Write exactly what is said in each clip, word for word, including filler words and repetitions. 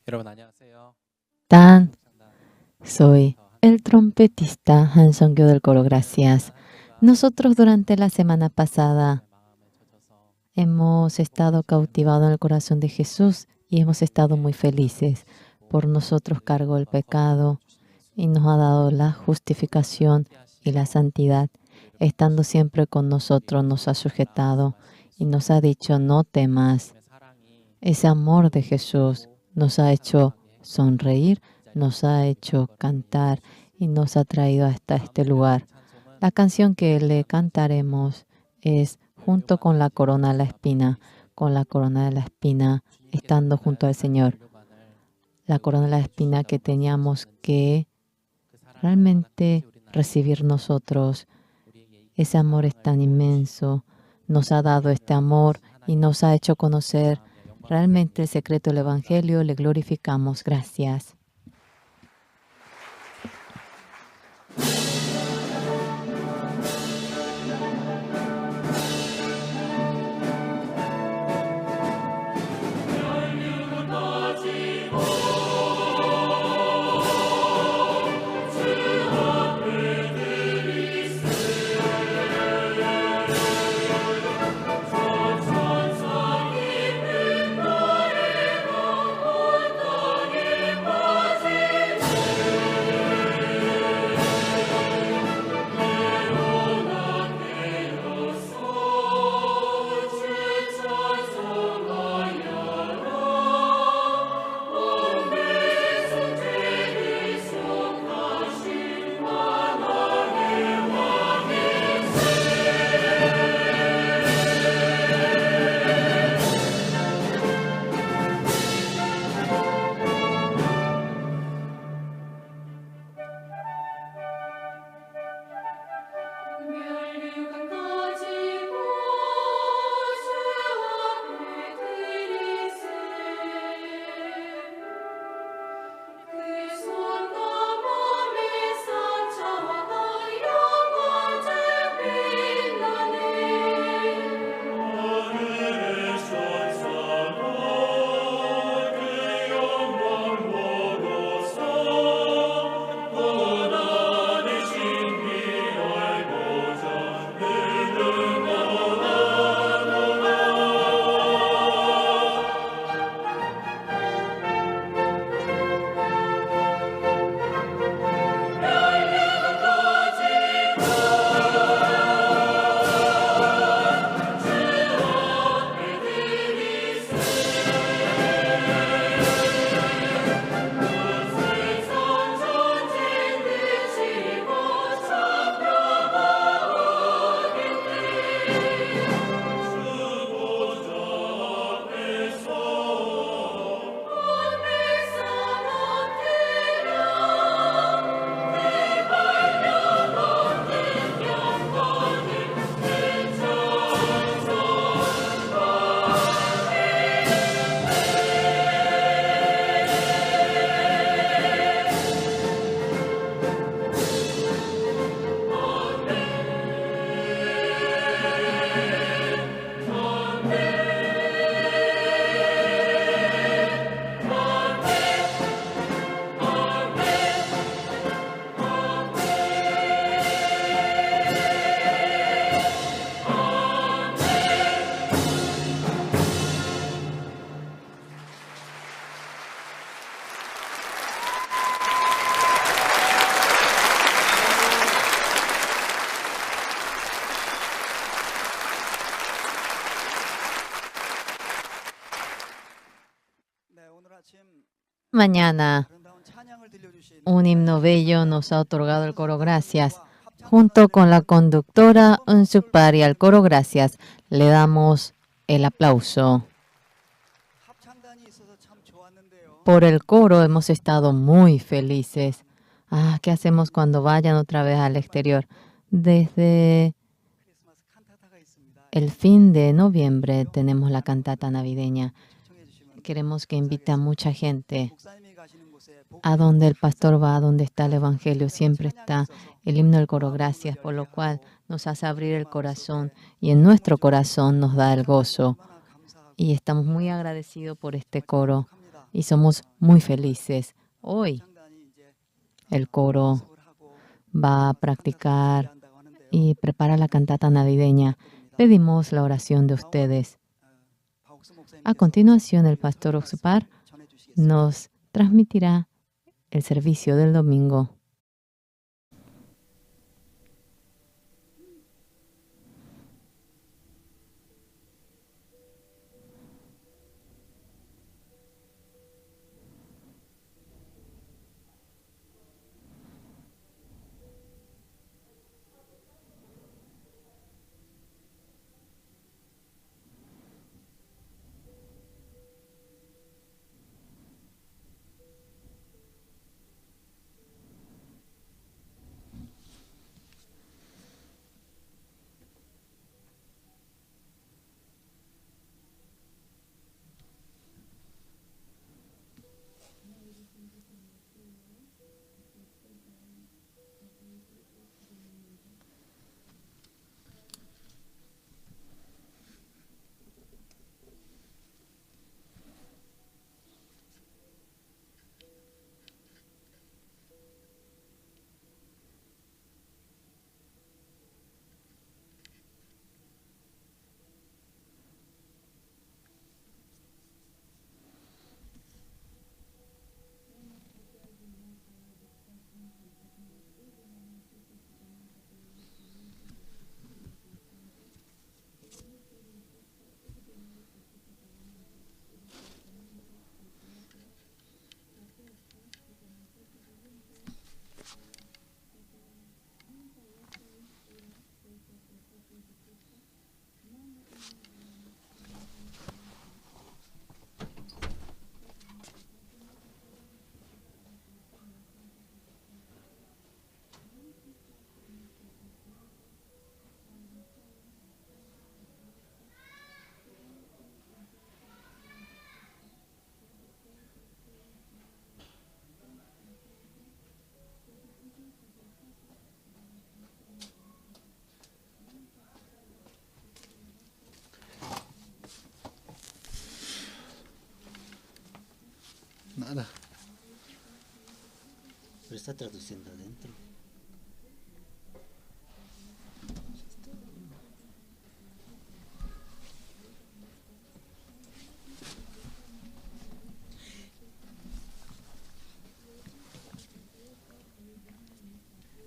여러분 안녕하세요. Tan, soy el trompetista Hanson Kyo del coro Gracias. Nosotros durante la semana pasada hemos estado cautivados en el corazón de Jesús y hemos estado muy felices. Por nosotros cargó el pecado y nos ha dado la justificación y la santidad. Estando siempre con nosotros, nos ha sujetado y nos ha dicho: "No temas". Ese amor de Jesús nos ha hecho sonreír, nos ha hecho cantar y nos ha traído hasta este lugar. La canción que le cantaremos es Junto con la corona de la espina, con la corona de la espina, estando junto al Señor. La corona de la espina que teníamos que realmente recibir nosotros. Ese amor es tan inmenso, nos ha dado este amor y nos ha hecho conocer realmente el secreto del Evangelio. Le glorificamos. Gracias. Mañana, un himno bello nos ha otorgado el coro Gracias. Junto con la conductora Unsuk Pari al coro Gracias, le damos el aplauso. Por el coro hemos estado muy felices. Ah, ¿qué hacemos cuando vayan otra vez al exterior? Desde el fin de noviembre tenemos la cantata navideña. Queremos que invite a mucha gente. A donde el pastor va, a donde está el evangelio, siempre está el himno del coro Gracias, por lo cual nos hace abrir el corazón y en nuestro corazón nos da el gozo. Y estamos muy agradecidos por este coro. y somos muy felices. Hoy el coro va a practicar y preparar la cantata navideña. Pedimos la oración de ustedes. A continuación, el pastor Oxupar nos transmitirá el servicio del domingo. Nada. Pero está traduciendo adentro.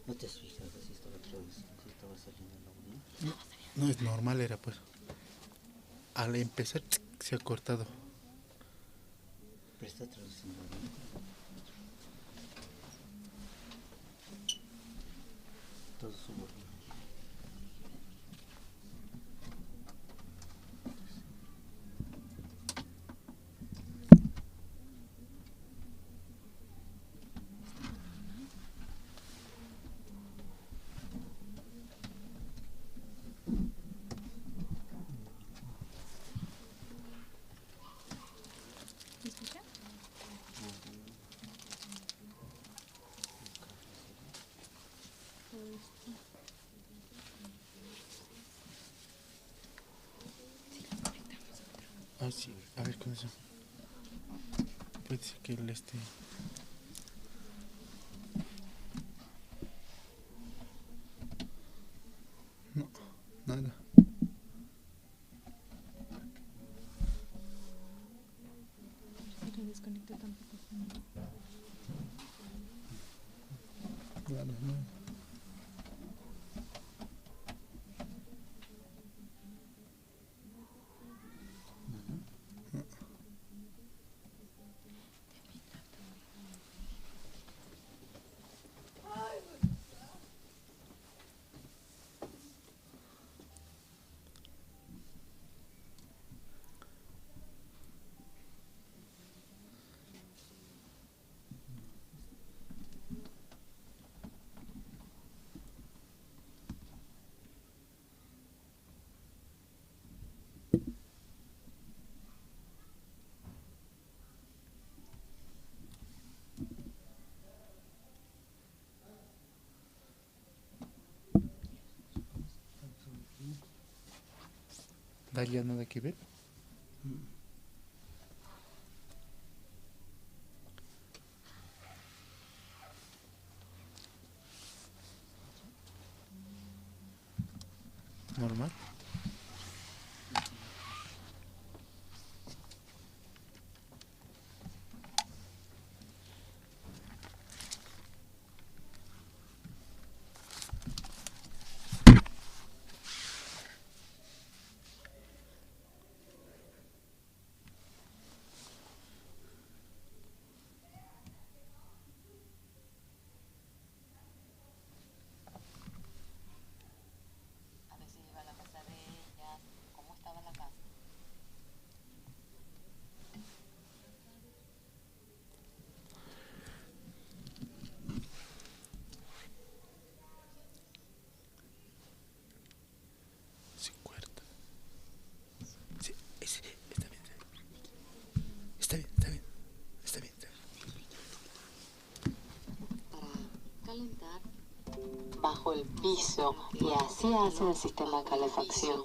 ¿No te has fijado si estaba traduciendo, si estaba saliendo algo bien? No, no, es normal, era pues. Al empezar, se ha cortado. Pero está traduciendo bien. Todo su volumen. ¿Me escucha? Ah, sí. A ver, con eso. Puede ser que el este. No, nada. Se desconectó tampoco. Nada, nada. ¿Dalia nada que ver? bajo el piso y así hacen el sistema de calefacción.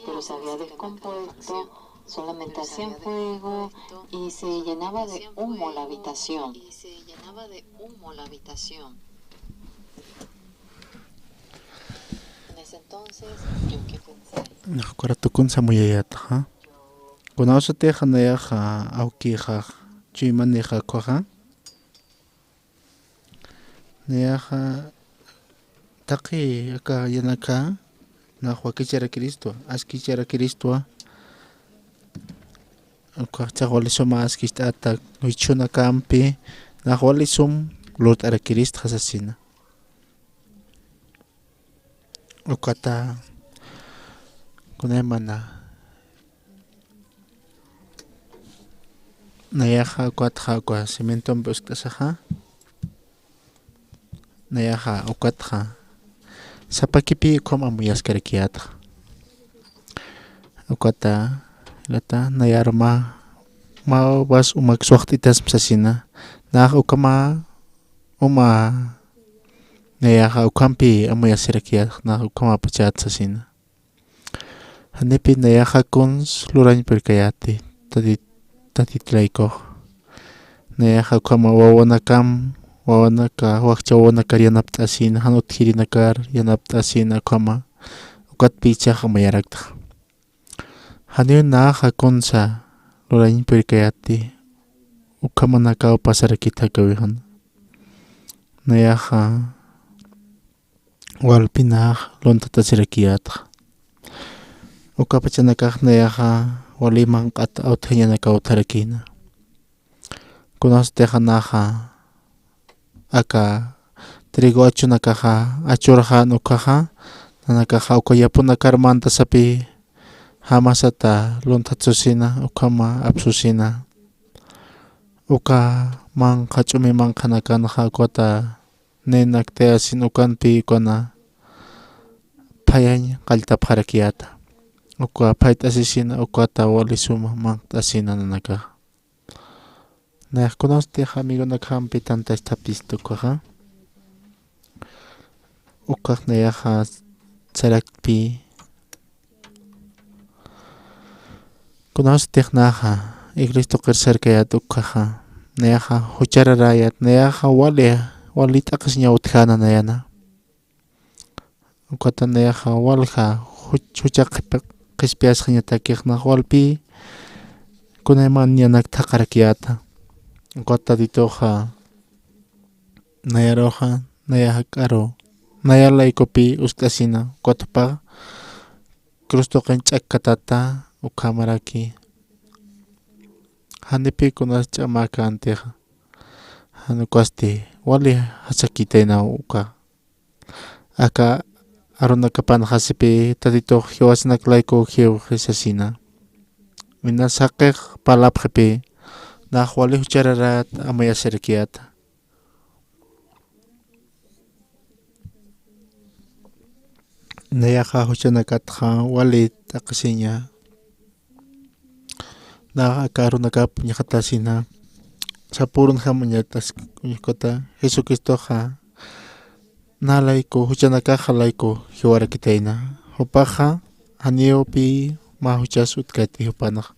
Pero se había descompuesto, solamente hacían fuego y se llenaba de humo la habitación. En ese entonces, yo qué pensé. Naxkuratukun samuyayataxa. Kunawsatix nayaxa awkixa chuymanix ukhaxa. Nayaxa taqi aka yanaka nax wakicharakiristwa, askicharakiristwa. Ukax chax wali suma askicht'ata, wichhunakampi nax wali sum lurt'arakiristxa sasina. Ukata kunaymana nayaxa ukatxa uka cementompi uskt'asaxa. Nayaxa ukatxa sapakipi ukham amuyaskarakiyätxa. Ukata jilata nayar mä, mä vas umak suxt'itasma sasina. Nax ukhama uma nayaxa ukhampi amuyasirakiyätxa, nax ukhamapachat sasina. Janipi nayaxa kuns lurañ purkayäti, Tatit, Tatit laykux. Nayaxa ukhama wawanakam, wawanaka, wakcha wawanakar yanapt'asina, jan utjirinakar yanapt'asina ukhama, ukatpi ichhax amuyarakta. Janiw naxa kunsa lurañ purkayäti, ukhamanakaw pasarakit jakawixan. Nayaxa walpi nax lunthatasirakiyätxa. Uka pachanakax nayaxa wali manq'at awthañanakaw utjarakïna. Kunasatix naxa aka trigo achunakaxa achurxän ukhaxa, nanakaxa uka yapunakar mantasapï, jamasata lunthatsusina, ukhama apsusina. Uka manqha, ch'umi manqhanakanxa ukata nena aktayasin ukanpi ukana phayañ qalltapxarakiyäta. Uka phayt'asisina ukata wali suma manqt'asina nanakaxa. Nayax kunasatix amigonakampi tantachthapista ukhaxa. Ukax nayaxa saraktpï. Kunasatix naxa iglesia tuqir sarkayät ukhaxa, nayaxa juchararäyät, nayaxa wali, wali t'aqhisiñaw utjäna nayana. Ukata nayaxa walja juch-, jucha qhip-, qhispiyasxañatakix nax walpï kunayman ñanak thaqharakiyäta. Ukat Tatituxa nayaruxa, naya jak'aru, naya laykupï uskt'asina, ukat jupax cruz tuqin ch'akkatata, ukhamaraki. Janipï kunas ch'amäkäntixa. Jan ukasti wali jasakitaynaw uka. Aka arunakapanxasipï Tatitux jiwasinak layku jiwxi sasina. Inas jaqix parlapxipï, nax wali juchararäyät amuyasirakiyäta. Nayaxa juchanakatxa wali t'aqhisiña. Nax aka arunakap uñxatasina, sapürunjam uñatas, uñjkata Jesucristoxa nä layku, juchanakaxa layku jiwarakitayna. Jupaxa janiwpï mä juchas utjkati jupanx.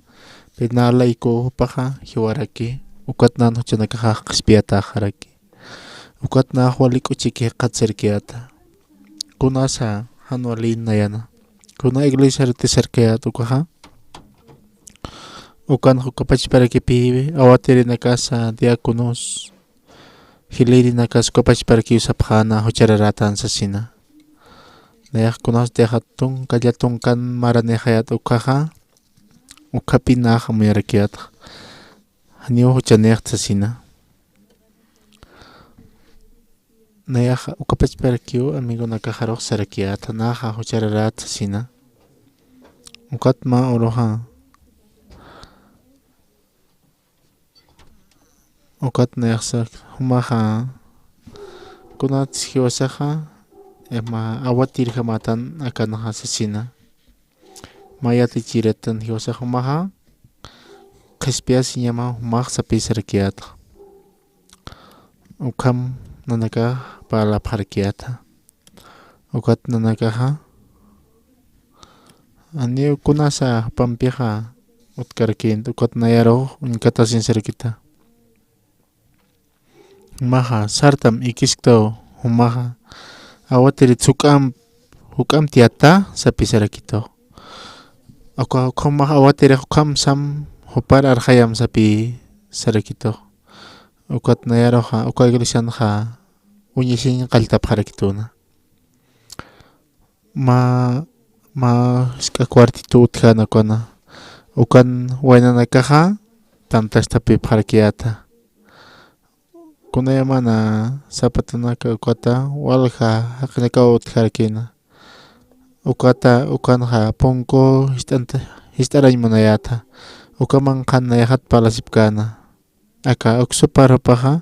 Pero nä layku jupaxa jiwaraki, ukat nan juchanakaxax qhispiyatäxaraki. Ukat nax wali k'uchiki jikxatasirkiyäta. Kunasa jan wali nayana. Kuna iglesiarati sarkayät ukaxa. Ukan uka pachparakipï awatirinakasa, diáconos, jilïrinakas uka pachparakiw sapxäna juchararätän sasina. Nayax kunasatixa tunka, tunkan maranixayät ukhaxa, ukhapi nax amuyarakiyätxa. Janiw juchanïxt sasina. Nayaxa uka pachparakiw amigonakaxarux sarakiyäta, naxa juchararät sasina. Ukat mä uruxa. Ukat nayaxsa jumaxa kunats jiwasaxa, eh, mä awatirjamätan akanxa sasina. Mä yatichiratan jiwasax jumaxa, qhispiyasiñama jumax sapï sarakiyätxa. Ukham nanakax parlapxarakiyäta. Ukat nanakaxa, janiw kunasa jupampixa utkarakïnti, ukat nayarux uñkatasin sarakita. Jumaxa, sartam ikisktaw, jumaxa, awatirit juk'am, juk'amtiyata, sapi sarakitux. Uka, uka jumaxa awatirix ukham sam, jupar arxayam sapi sarakitux. Ukat nayaruxa, uka iglesianxa, uñisiñ qalltapxarakituna. Mä, mä jisk'a cuartitu utjäna ukana. Ukan waynanakaxa, tantastapipxarakiyäta. Kunayamana sapatanaka ukata, walja jaqinakaw utjarakïna. Ukata, ukanxa, punku jist'anta, jist'arañ munayäta. Uka manqhan nayaxat parlasipkäna. Aka, uksa pä jupaxa,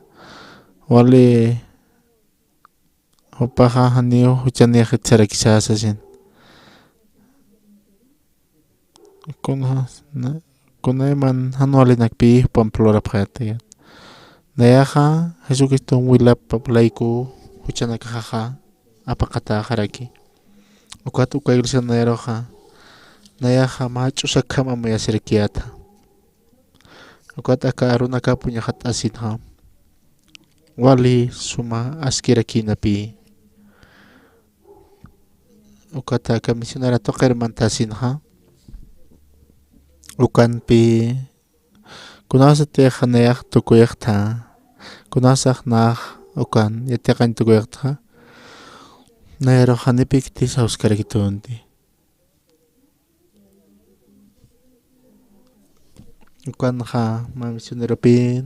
wali jupaxa janiw juchanïxit sarakisa sasin. Kuna, na, kunayman jan walinakpi jupamp lurapxäta. Nayaxa Jesucriston wilap layku juchanakaxaxa apaqatäxaraki. Ukat uka iglesia nayaruxa, nayaxa mä ch'usakham amuyasirakiyäta. Ukat aka arunakap uñaxatt'asinxa, wali suma askirakïnapï. Ukat aka misionera tuqir mantasinxa, ukanpï kunasatix nayax tukuyxta, kunasax nax ukan yatiqañ tukuyxta, nayarux janipïkti sawskarakitunti. Ukanxa mä misioneropï,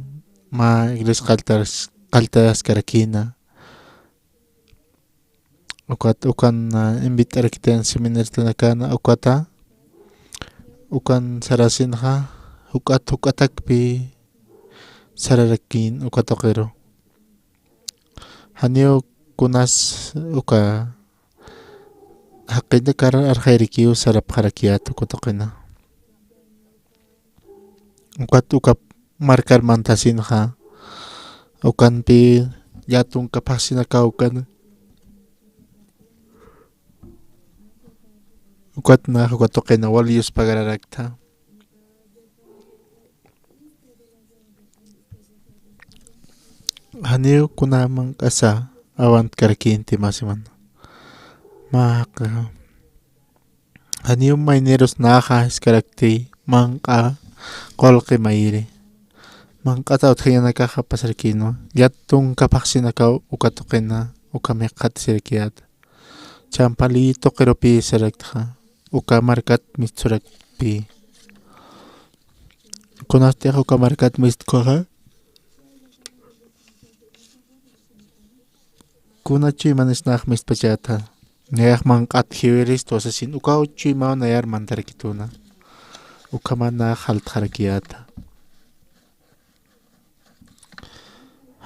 mä iglesia qalltas, qalltaskarakïna. Ukat, ukan, ah, invitarakïtan seminaristanakana, ukata, ukan sarasinxa, juk'at, juk'atakpi sararakïn uka tuqiru. Janiw kunas uka jaqinakar arxayarakiw sarapxarakiyät uka tuqina. Ukat uka markar mantasinxa, ukanpï llätunka phaxsinakaw ukana. Ukat nax uka tuqina wali yuspagararakta. Janiw kuna manq'asa awantkarakïnti mä semana. Mä jaqixa. Janiw mayniros naxa jiskarakti manq'a qullqi mayiri. Manq'ata utjañanakaxa pasarakïnwa. Llätunka phaxsinakaw uka tuqina, uka miqxatasirakiyät. Champali tuqirupï saraktxa, uka markat mistsurakpï. Kunastix uka markat mistkuxa, kuna chuymanisnax mistpachäta, nayax manq'at jiwiristu sasin, ukaw chuymaw nayar mantarakituna. Ukhamanax jaltxarakiyäta.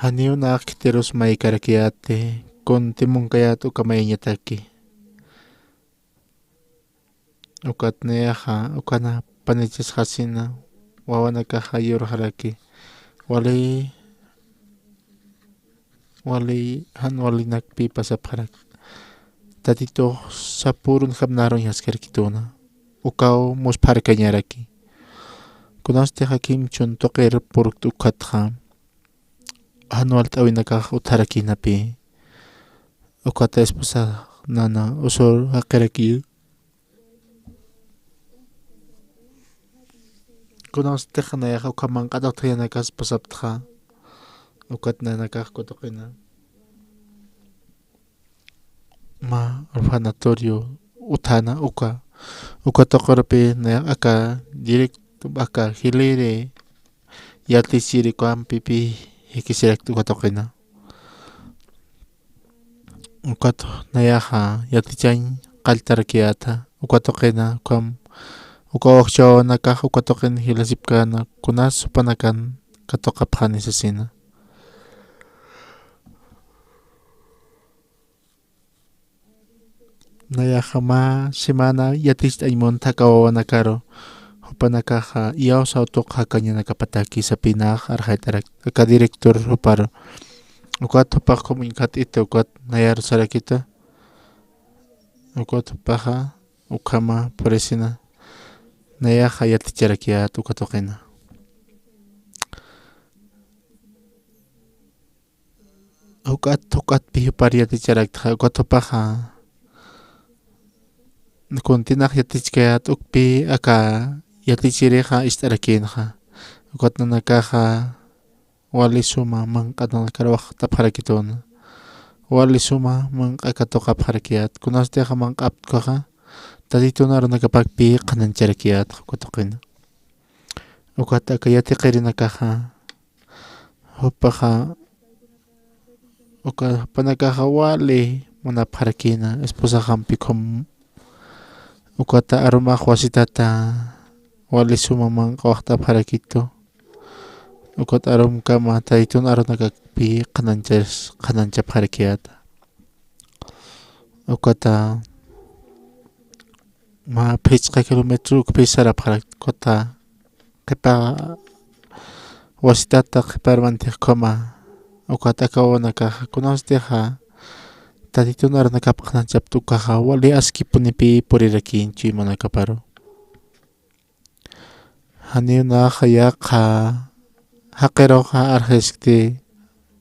Janiw nax khitirus maykarakiyäti, kunti munkayät uka mayñataki. Ukat nayaxa, ukana panichasxasina, wawanakaxa yurxaraki. Wali, wali, jan walinakpi pasapxarak. Tatitux sapürun japnarun jaskarakituna. Ukaw muspharkañaraki. Kunastix akimchun tuqir purkt ukatxa, jan walt'äwinakax utjarakïnapï. Ukata esposa nana usur jaqiraki. Kunastix nayax uka manq'at utjañanakas pasaptxa, ukat nanakax uka tuqina. Mä orfanatorio utjäna uka, uka tuqirupï nayax aka directo aka jiliri yatiyiri ukampipï jikisirakta uka tuqina. Ukat nayaxa yatichañ qalltarakiyäta uka tuqina, ukham, uka ujch'awanakax uka tuqin jilasipkäna kunas jupanakan katuqapxani sasina. Nayaxa mä semana yaticht'añ munta aka wawanakaru, jupanakaxa iyawsaw tuq jakañanakapataki sapinax arxayt'arak aka director juparu. Ukat jupax ukham uñkat'iti, ukat nayar sarakita. Ukat jupaxa ukhama purisina nayaxa yaticharakiyät uka tuqina. Juk'at juk'atpi jupar yaticharaktxa ukat jupaxa kuntinax yatichkayät ukpi aka yatichirixa ist'arakïnxa. Ukat nanakaxa wali suma manq'a nanakar waxt'apxarakituna. Wali suma manq'a katuqapxarakiyät. Kunasatixa manq'aptkaxa Tatitun arunakapakpi qhanañcharakiyät uka tuqina. Ukat aka yatiqirinakaxa jupaxa uka jupanakaxa wali munapxarakïna esposaxampi ukham. Ukata arumax wasitata wali suma manq'a waxt'apxarakitu. Ukat arumkama Tatitun arunakakpi qhanañchas qhanañchapxarakiyäta. Ukata mä phichqa kilómetro ukpi sarapxarakta. Ukata qhipa wasitata qhiparmantix ukhama. Ukat aka wawanakaxa kunasatixa Tatitun arunakap qhanañchapta ukaxa wali askipunipi purirakïn chuymanakaparu. Janiw naxa yaqha jaqiruxa arxiskti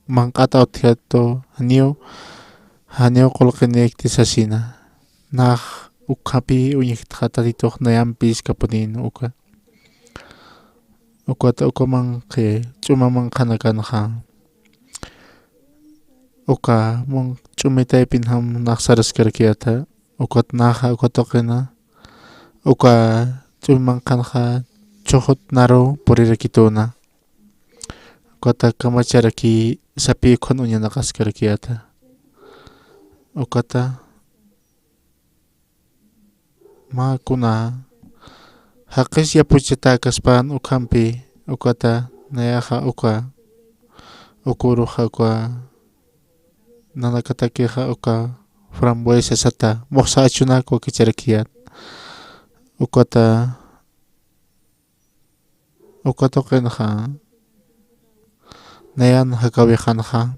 manq'at awtjatu janiw janiw qullqinïkti sasina. Nax ukhapi uñjtxa Tatitux nayampïskapunïn uka. Ukata uka manq'i ch'uma manqhanakanxa uka mun ch'umi taypinjam nax saraskarakiyäta. Ukat naxa uka tuqina uka ch'umi manqhanxa chhuxut naru purirakituna. Ukata kamacharaki sapï ukhan uñanaqaskarakiyäta. Ukata mä kuna jaqis yapuchatäkaspan ukhampi ukata nayaxa uka ukuruxa uka nanakatakixa uka frambuesa sata muxsa achunak wakicharakiyät. Ukata uka tuqinxa nayan jakawixanxa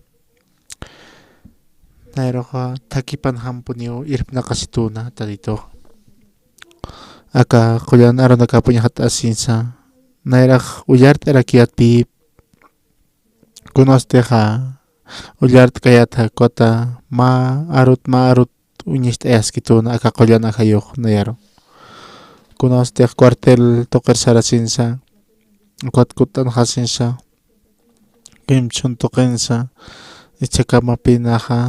nayruxa thakipanjampuniw irpnaqasituna Tatitux. Aka qullan arunakap uñjat'asinsa nayrax ullart'arakiyätpï kunasatixa ullart'kayätxa ukata mä arut mä arut uñacht'ayaskituna aka qullan ajayux nayaru. Kunasatix cuartel tuqir sarasinsa ukat kutt'anxasinsa kimchhun tuqinsa ichhakamapinaxa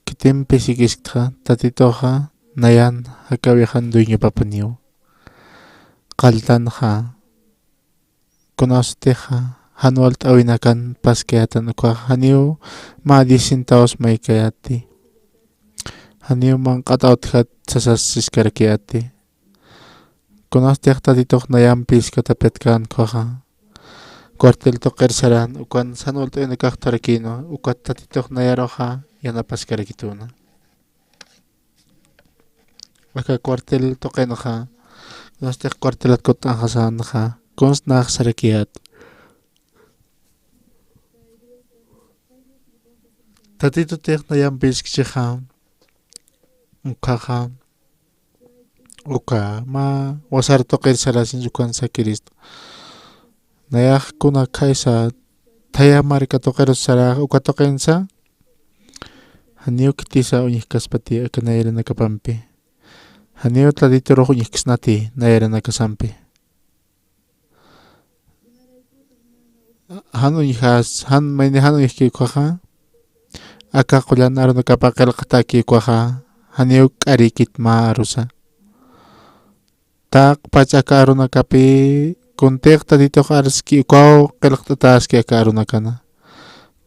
khitimpi sikiskta Tatituxa nayan jakawixan dueñopapuniw. Qalltanxa kunasatixa jan walt'äwinakan paskayätan ukax janiw mä diez centavos maykayäti. Janiw manq'at awtjat sasas siskarakiyäti. Kunasatix Tatitux nayampïskatapyatkan ukaxa cuartel tuqir saran ukan jan walt'äwinakax utjarakïnwa ukat Tatitux nayaruxa yanapaskarakituna. Aka cuartel tuqinxa kunasatix cuartelat kutt'anxasanxa kuns nax sarakiyät. Tatitutix nayampïskchixa ukaxa uka mä wasar tuqir sarasinsa ukan sakirista. Nayax kuna khaysa thaya marka tuqirus sarax uka tuqinsa janiw khitisa uñjkaspati aka nayarinakapampi. Janiw Tatiturux uñjksnati nayarinakasampi. Jan uñjas jan mayni jan uñjki ukaxa aka qullan arunakapa qillqtaki ukaxa janiw k'arïkit mä arusa. Taqpach aka arunakapi kuntix Tatitux arski ukaw qillqt'atäski aka arunakana.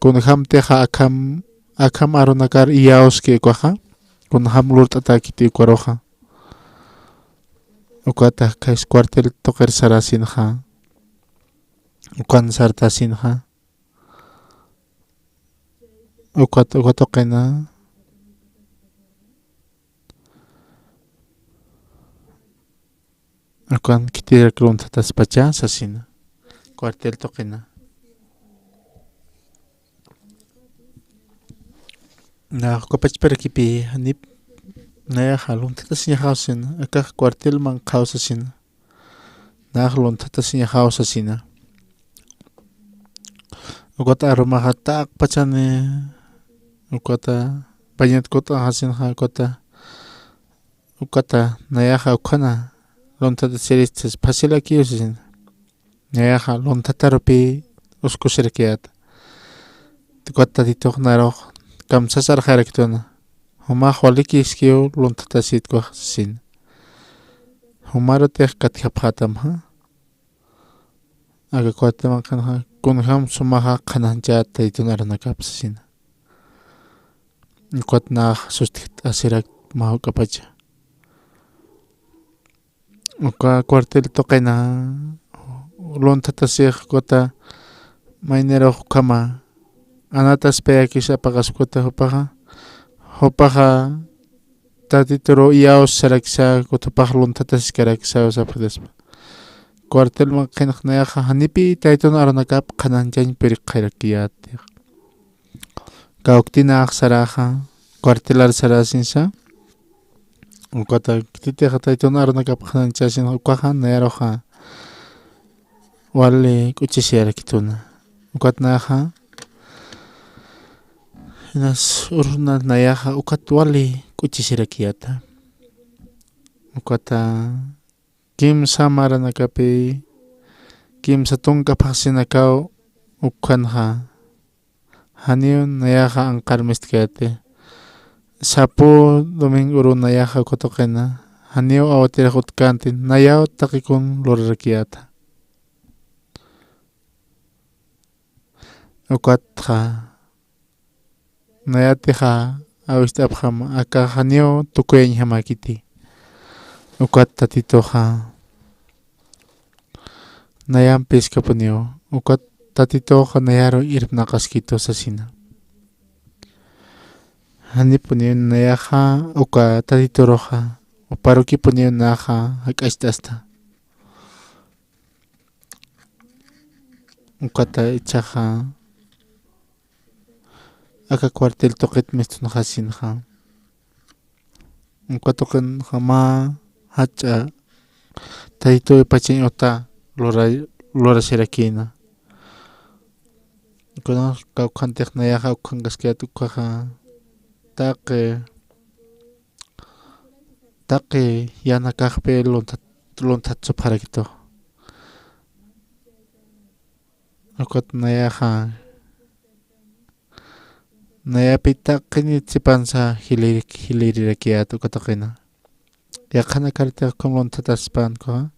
Kunjämtixa akham akham arunakar iyawski ukaxa kunjäm lurt'atäkiti ukaruxa. Ukatax khaysa cuartel tuqir sarasinxa ukan sartasinxa. Ukat uka tuqina ukan khitirak lunthataspacha sasina. Cuartel tuqina nax uka pachparakipï janip Nayaxa lunthatasiñaxaw sasina, akax cuartel manqhaw sasina. Nax lunthatasiñaxaw sasina. Ukat arumaxa taqpachani, ukata pañat kut'axasinxa, ukata, ukata nayaxa ukhana lunthatasirista, phasilakiw sasina. Nayaxa lunthatarupi uskusirakiyäta. Ukat Tatitux narux kamsasarxaraktuna. Jumax walikiskiw lunthatasïtwa sasina. Jumarutix katjapxätamxa. Aka cuartel manqhanxa kunjam sumaxa qhanañchät Tatitun arunakap sasina. Ukat nax sustjt'asirak mä juk'apacha. Uka cuartel tuqina lunthatasix ukata maynirux ukhama anataspayakis apaqas ukata jupaxa, jupaxa Tatituru iyawsaraksa, ukat jupax lunthatasiskaraksa sapxispa. Cuartel manqhanx nayaxa janipi Tatitun arunakap qhanañchañ puripxarakiyätix. Kawkitinax saraxa, cuartelar sarasinsa. Ukata k'ititixa Tatitun arunakap qhanañchasin ukaxa nayaruxa wali k'uchisiyaraktuna. Ukat nayaxa, jinas uruna nayaxa ukat wali k'uchisirakiyäta. Ukata kimsa maranakapi, kimsa tunka phaxsinakaw ukhanxa. Janiw nayaxa anqarmistkayäti. Sapu domingoru nayaxa uka tuqina. Janiw awatirix utkänti, nayaw taqikun lurarakiyäta. Ukatxa nayatixa awist'apxam, aka janiw tukuyañjamäkiti. Ukat Tatituxa nayamp jiskapuniw, ukat Tatituxa nayaru irpnaqaskitu sasina. Janipuniw nayaxa uka Tatituruxa, uparukipuniw naxa jak'acht'asta. Ukata ichhaxa aka cuartel tuqit mistunxasinxa. Uka tuqinxa mä jach'a Tatituw pachañ uta lura-, lurasirakïna. Kunax kawkhantix nayaxa ukhankaskayät ukaxa taqi, taqi yanakaxpi lunthat, lunthat supxarakitu. Ukat nayaxa nayapi taqinit sipansa jilïr-, jilïrirakiyät uka tuqina. Yaqhanakartix ukham lunthataspan ukaxa.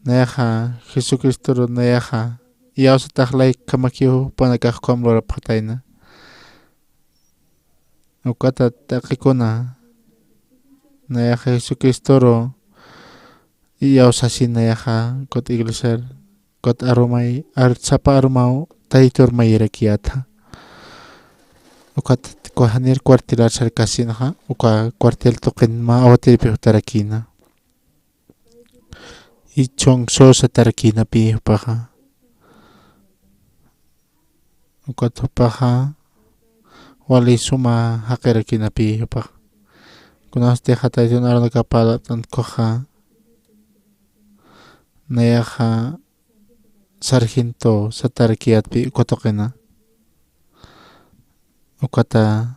Nayaxa Jesucristoru nayaxa iyawsatax laykamakiw jupanakax ukham lurapxatayna. Ukata taqikuna nayaxa Jesucristoru iyawsasi nayaxa ukat iglesiar ukat arumay, ar-, sapa arumaw Tatitur mayirakiyäta. Ukat uka janir cuartelar sarkasinxa, uka cuartel tuqin mä awatiripï jutarakïna. Jichhun sosatarakïnapï jupaxa. Ukat jupaxa wali suma jaqirakïnapï jupaxa. Kunasti Tatitun arunakap parlt'ant ukaxa nayaxa sargento satarakiyätpï uka tuqina. Ukata,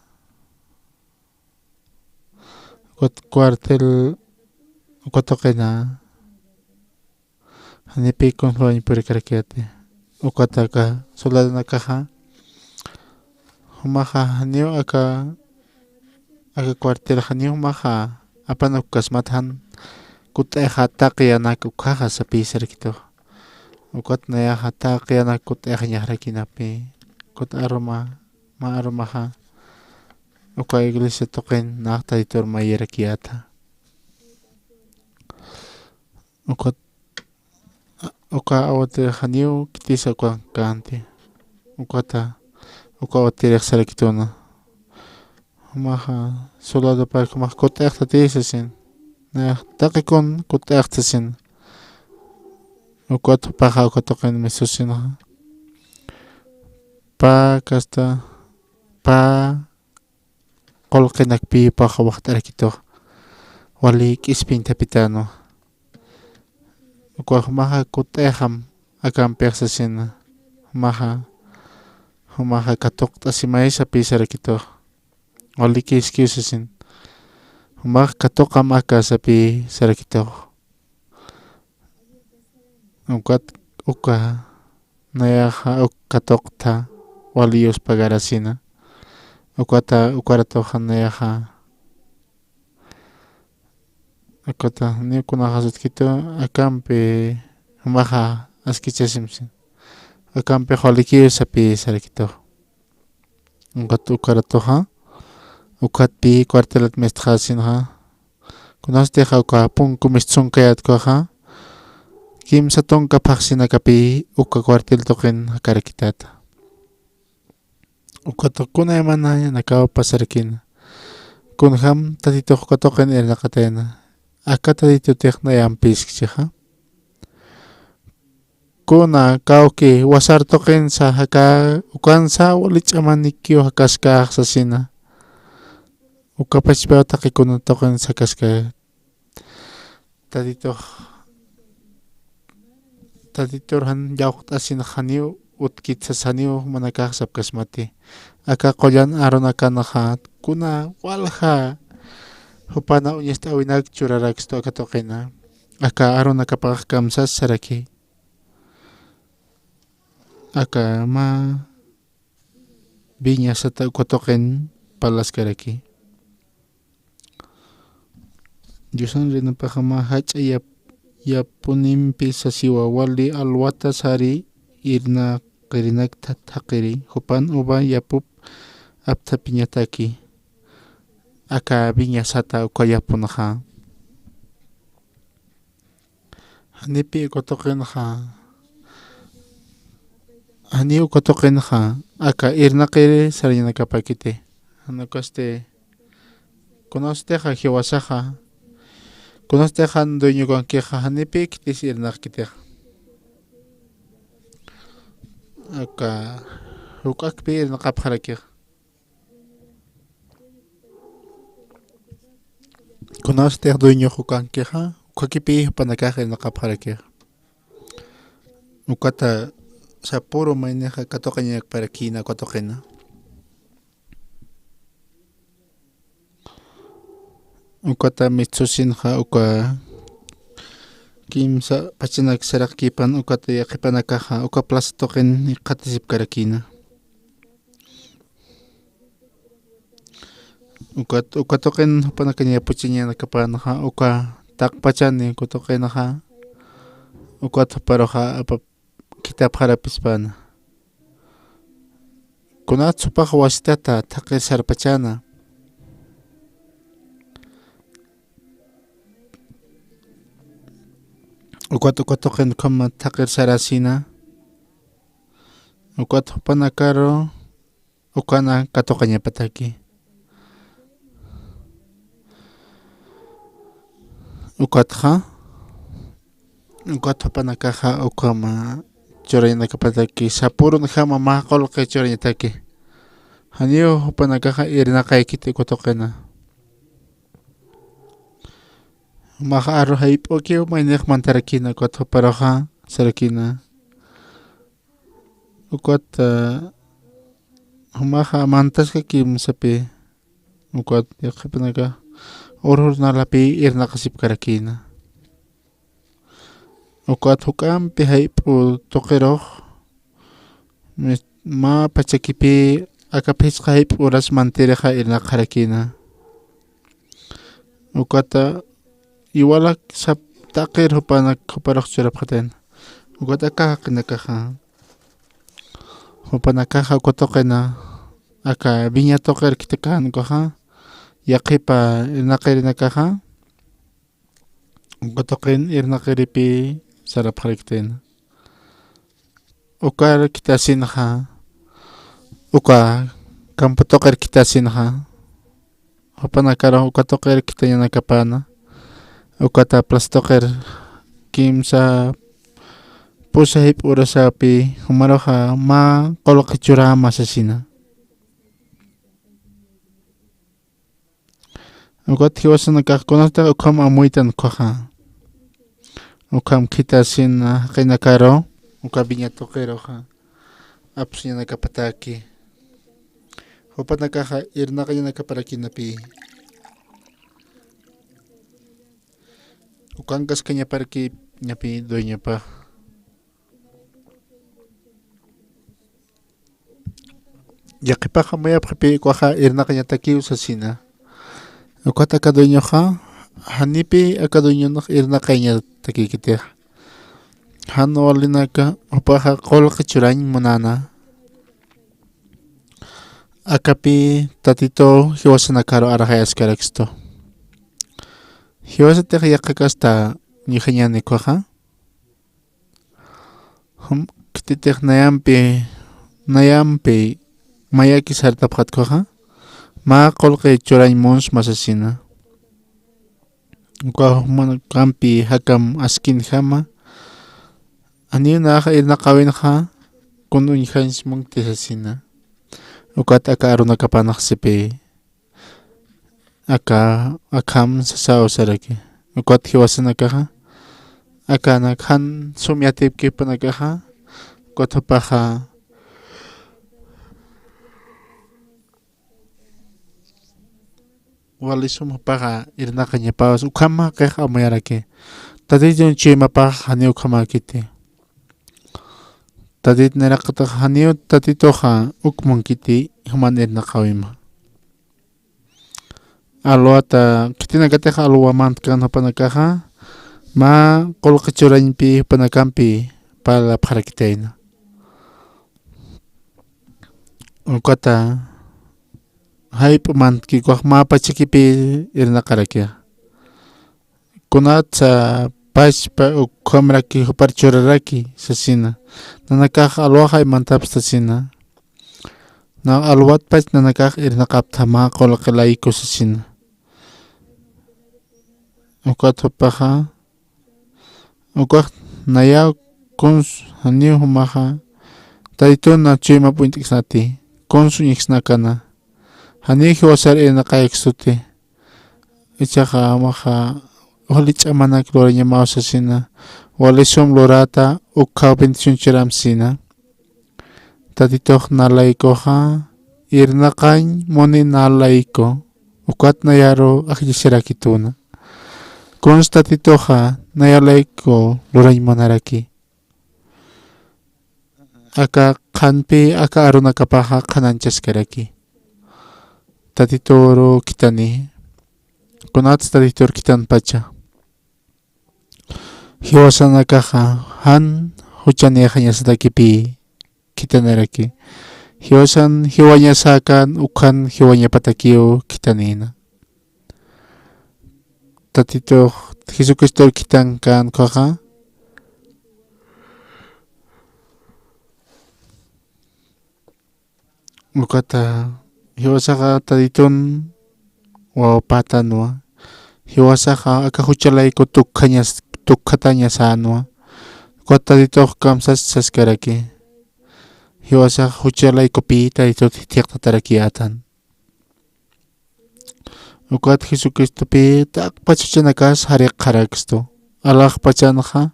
ukat cuartel uka tuqina. Janipï kunjämañ purikarakiyäti. Ukata aka soldadonakaxa jumaxa janiw aka, aka cuartel janiw jumaxa apanak ukasmat jan kut'ayaxa taqi yanak ukkhaxa sapïsarakitu. Ukat nayaxa taqi yanak kut'ayaxañaxarakïnapï. Ukat aruma, mä arumaxa uka iglesia tuqin nax Tatitur mayirakiyäta. Ukat, uka awatirix janiw khitisa ukankänti. Ukata, uka awatirix sarakituna. Jumaxa soldadopar jumax kut'ayaxtati sasin. Nayax taqikun kut'ayaxta sasin. Ukat jupaxa uka tuqin mistusinxa. Pä kasta, pä qullqinakpi jupax waxt'arakitux. Wali k'ispiñ thaphitanwa. Ukax jumaxa kutt'ayxam akampix sasina. Jumaxa, jumaxa katuqt'asimaysapi sarakitux. Walikiskiw sasin. Jumax katuqam aka sapi sarakitux. Ukat uka nayaxa uk katuqtha wali yuspagarasina. Ukata ukaratuxa nayaxa. Ukata niw kunaxasatkitu akampi jumaxa askichasimsin. Akampix walikiw sapi sarakitux. Ukat ukaratuxa, ukatpi cuartelat mistxasinxa. Kunasatixa uka punku mistsunkayatkuxa, kimsa tunka phaxsinakapi uka cuartel tuqin jakarakitata. Ukatux kunaymanañanakaw pasarakina. Kunjam Tatitux uka tuqin irnaqatayna. Aka Tatitutix nayampiskichixa. Kuna kawki wasar tuqinsa jaka ukansa wali ch'amanikiw jakaskax sasina. Uka pachpaw taqi kuna tuqinsa jakaska. Tatitux, Tatitur jan llawqt'asin janiw utkit sas janiw jumanakax sapkasmati. Aka qullan arunakanxa kuna walja jupana uñast'äwinak churarakstu aka tuqina. Aka arunakapax kamsas saraki. Aka mä viña sata uka tuqin parlaskaraki. Diosan rinapaxa mä jach'a yap-, yapunimpi sasiwa wali alwata sari irnaqirinak tha-, thaqiri, jupan uva yapup apthapiñataki. Aka viña sata uka yapunxa. Janipi uka tuqinxa, janiw uka tuqinxa, aka irnaqiri sarañanakapakiti. Jan ukasti, kunasatixa jiwasaxa, kunasatixa dueñokankixa, janipi khitis irnaqkitixa. Aka juk'akpi irnaqapxarakix. Kunasatix dueñox ukankixa, ukhakipï jupanakax irnaqapxarakix. Ukata sapüru maynixa katuqañakparakïna uka tuqina. Ukata mitsusinxa uka kimsa pachanak saraqkipan ukata yaqhipanakaxa uka plaza tuqin jikxatasipkarakïna. Ukat, uka tuqin jupanakañ yapuchañanakapänxa, uka taqpachani uka tuqinxa, ukat juparuxa apap khithapxarapispana. Kunat jupax wasitata thaqir sarpachana. Ukat, uka tuqin ukhama thaqir sarasina. Ukat jupanakaru ukana katuqañapataki. Ukatxa, ukat jupanakaxa ukhama churañanakapataki, sapürunjama mä qullqi churañataki. Janiw jupanakaxa irnaqaykiti uka tuqina. Mä aru jayp'ukiw maynix mantarakïna, ukat juparuxa sarakïna. Ukat, ah, jumaxa mantaskakim sapi, ukat yaqhipanaka urjur nalapi irnaqasipkarakïna. Ukat juk'ampi jayp'u tuqirux, mis-, mä pachakipï aka phisqa jayp'u uras mantirixa irnaqxarakïna. Ukata iwalak sap taqir jupanak, juparux churapxatayna. Ukat aka jaqinakaxa, jupanakaxa uka tuqina, aka viña tuqir khithakäna ukaxa, yaqhipa irnaqirinakaxa, uka tuqin irnaqiripï sarapxarakïna. Ukar khithasinxa, uka campo tuqir khithasinxa, jupanakaru uka tuqir khithañanakapäna, ukata plaza tuqir kimsa pusa jayp'u urasapi, jumaruxa mä qullqi churäma sasina. Ukat jiwasanakax kunatix ukham amuytan ukhaxa. Ukham khitasina jaqinakaru, uka viña tuqiruxa apsuñanakapataki. Jupanakaxa irnaqañanakaparakinapï. Ukankaskañaparaki ñapï dueñopax. Yaqhipax amuyapxipï ukaxa irnaqañatakiw sasina. Ukat aka dueñoxa, janipï aka dueñonx irnaqañatakïkitix. Jan walinaka, jupaxa qullqi churañ munäna. Akapï Tatituw jiwasanakaru arxayaskarakstu. Jiwasatix yaqhakasta ñujañäni ukhaxa. Jum, khititix nayampi, nayampi mayaki sartapxat ukhaxa, mä qullqi churañ munsma sasina. Uka jumankampi jakam askinjama, janiw nax irnaqäwinxa, kun uñjañs munkti sasina. Ukat aka arunakapanx sipï. Aka, akham sasaw saraki. Ukat jiwasanakaxa, akanak jan sum yatipki jupanakaxa, ukat jupaxa wali sum jupaxa irnaqañapäwas, ukham jaqix amuyaraki. Tatitun chuymapax janiw ukhamäkiti. Tatit nayraqatax janiw Tatituxa uk munkiti juman irnaqäwima. Alwata, khitinakatix alwa mantkan jupanakaxa, mä qullqi churañpi jupanakampi parlapxarakitayna. Ukata, jayp'u mantki ukax mä pachakipï irnaqarakixa. Kunatsa pachpa ukhamraki jupar churaraki sasina. Nanakax alwaxay mantapxta sasina. Na alwatpach nanakax irnaqapxta mä qullqi layku sasina. Ukat jupaxa, ukax nayaw kuns janiw jumaxa, Tatitun nax chuymap uñt'ksnati, kuns uñjksnakana. Janiw jiwasar irnaqayakstuti. Jichhaxa jumaxa, wali ch'amanak lurañamaw sasina, wali sum luräta, ukkhaw bendición churamp sasina. Tatitux nalaykuxa, irnaqañ muni nalayku, ukat nayaru ajllisarakituna. Kuns Tatituxa, nayalayku lurañ munaraki. Aka qhanpi, aka arunakapaxa qhanañchaskaraki. Tatituru khithani, kunats Tatitur khithanpacha. Jiwasanakaxa jan juchanïxañasatakipï khithaniraki. Jiwasan jiwañasäkän ukhan jiwañapatakiw khithanïna. Tatitux Jesucristor khithankän ukhaxa. Ukata jiwasaxa Tatitun wawpätanwa. Jiwasaxa aka juchalayku tukjañas-, tukjatañasänwa. Ukat Tatitux kamsas saskaraki. Jiwasax juchalaykupï Tatitut jithiqtatarakiyätan. Ukat Jesucristopï taqpach juchanakas jariqxarakstu. Alaxpachanxa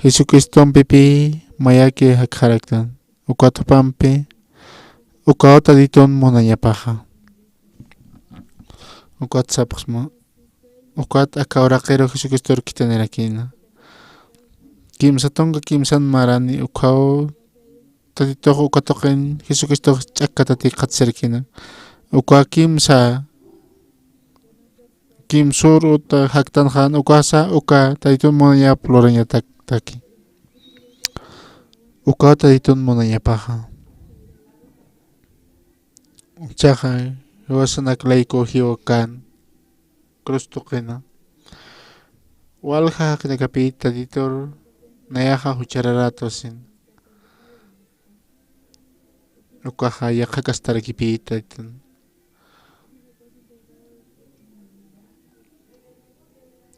Jesucristompipï mayaki jakxaraktan. Ukat jupampi, ukaw Tatitun munañapaxa. Ukat sapxsma, ukat aka uraqiru Jesucristor khithanirakïna. Kimsa tunka kimsan marani ukhaw Tatitux uka tuqin Jesucristox ch'akkatatik qhatsarakïna. Uka kimsa, kimsür uta jaktanxan ukasa, uka Tatitun munañap lurañatak-, taki. Ukaw Tatitun munañapaxa. Jichhaxa, jiwasanak layku jiwakan cruz tuqina. Walja jaqinakapï Tatitur nayaxa juchararät sasin. Ukaxa yaqhakastarakipï Tatitun.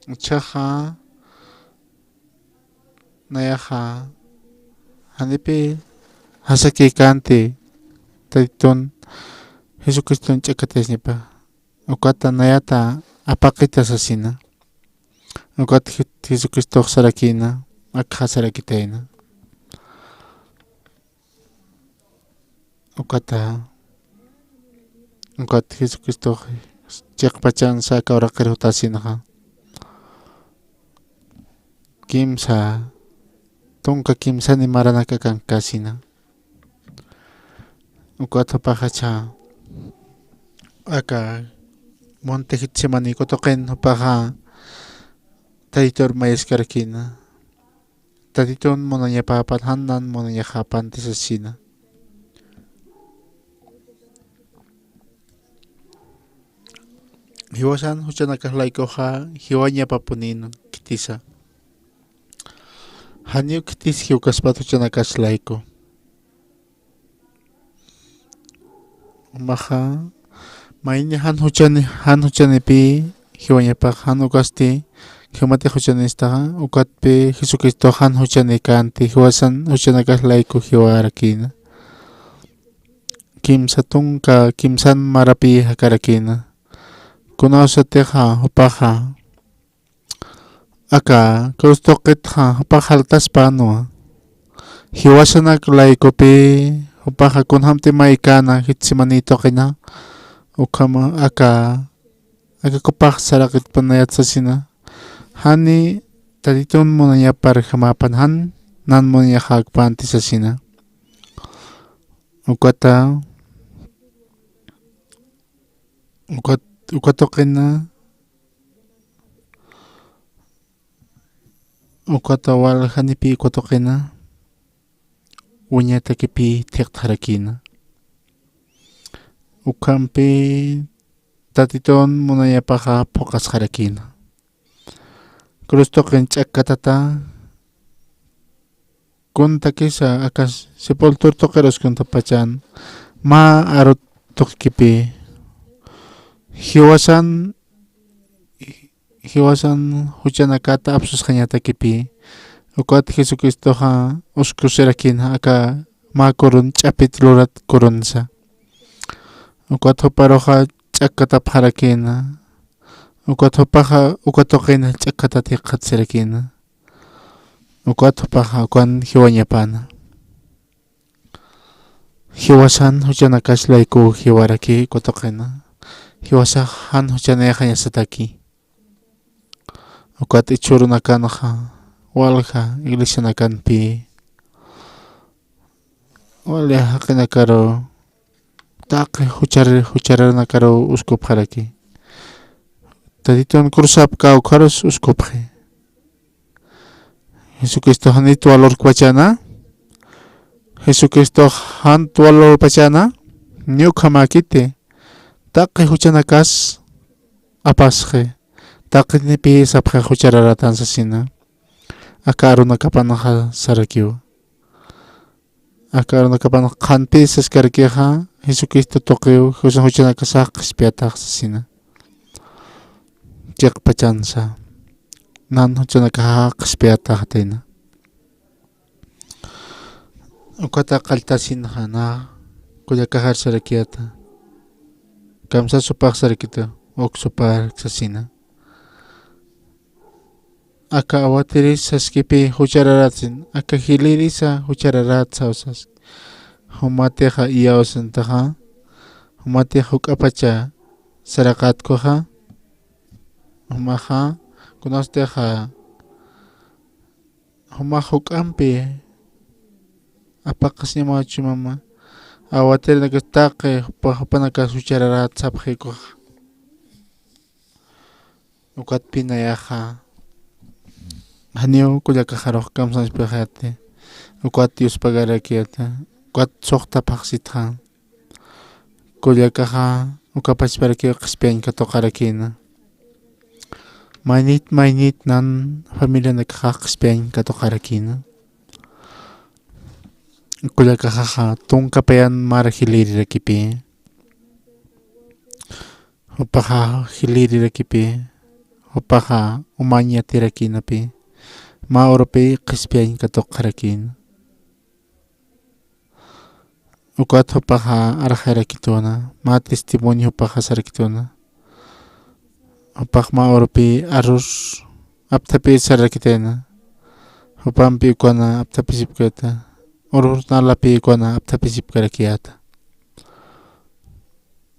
Jichhaxa nayaxa janipï jasakïkänti Tatitun Jesucriston ch'akatayasñapa. Ukata nayata apaqita sasina. Ukat Jes-, Jesucristox sarakïna, akxa sarakitayna. Ukata, ukat Jesucristox chiqpachansa aka uraqir jutasinxa. Kimsa, tunka kimsani maranak akankasina. Ukat jupaxacha aka monte Getsemaní uka tuqin jupaxa Tatitur mayaskarakïna. Tatitun munañapäpan, jan nan munañaxäpanti sasina. Jiwasan juchanakas laykuxa jiwañapapunïn khitisa. Janiw khitis jiwkaspat juchanakas layku. Jumaxa, mayni jan juchani, jan juchanipï jiwañapax, jan ukasti, jiwmatix juchanistaxa, ukatpï Jesucristox jan juchanikänti, jiwasan juchanakas layku jiwarakïna. Kimsa tunka, kimsan marapï jakarakïna. Kunawsatixa, jupaxa, aka cruz tuqitxa jupax jaltaspänwa. Jiwasanak laykupï jupaxa kunjamti maykäna Getsemaní tuqina, ukhama aka, aka jupax saraqitpanayät sasina. Jani Tatitun munañaparjamäpan, jan nan munañaxäkpänti sasina. Ukata, ukat, uka tuqina, ukata waljanipï uka tuqina, wiñatakipï thiqtxarakïna. Ukhampï Tatitun munañapaxa phuqasxarakïna. Cruz tuqin ch'akkatata, kuntakisa aka sepultur tuqir uskuntapachan, mä aru tuqikipï, jiwasan, jiwasan juchanakata apsusxañatakipï, ukat Jesucristoxa uskusirakïna aka mä kurun ch'apit lurat kurunsa. Ukat juparuxa ch'akkatapxarakïna, ukat jupaxa uka tuqina ch'akkatat jikxatsirakïna. Ukat jupaxa ukan jiwañapäna. Jiwasan juchanakas layku jiwaraki uka tuqina. Jiwasax jan juchanïxañasataki. Ukat jichhürunakanxa walja iglesianakanpï, wali jaqinakaru taqi juchar-, juchararnakaru uskupxaraki. Tatitun cruzap kawkharus uskupxi. Jesucristox janit valorkpachäna, Jesucristox jant valorpachäna, niy ukhamäkiti, taqi juchanakas apasxi, taqinipï sapxi juchararatan sasina. Aka arunakapanxa sarakiwa. Aka arunakapan qhanpï saskarakixa, Jesucristo tuqiw, jusa juchanakasax qhispiyatax sasina. Chiqpachansa, nan juchanakaxa qhispiyataxatayna. Ukata qalltasinxa nä kullakaxar sarakiyäta. Kamsasupax sarakitu, uk supar sasina. Aka awatiris saskipï juchararatsin, aka jilïrisa juchararatsaw saski. Jumatixa iyawsintaxa, jumatix juk'apacha saraqätkuxa, jumaxa, kunatixa, jumax juk'ampi apaqasiñamaw chumama, awatirinakas taqi jupa-, jupanakas juchararätsapxikuxa. Ukatpï nayaxa, janiw kullakaxarux kamsañaspixayäti, ukat yuspagarakiyäti, ukat suxta phaxsitxa. Kullakaxa uka pachparakiw qhispiyañ katuqarakïna. Maynit maynit nan familianakaxax qhispiyañ katuqarakïna. Kullakaxaxa tunka payan mar jilïrirakipï. Jupaxa jilïrirakipï. Jupaxa umañ yatirakïnapï. Mä urupï qhispiyañ katuqarakïna. Ukat jupaxa arxayarakituna, mä testimonio jupaxa sarakituna. jupax mä urupi arur apthapï sarakitayna. Jupampi ukana apthapisipkata. Urur nalapi ukana apthapisipkarakiyäta.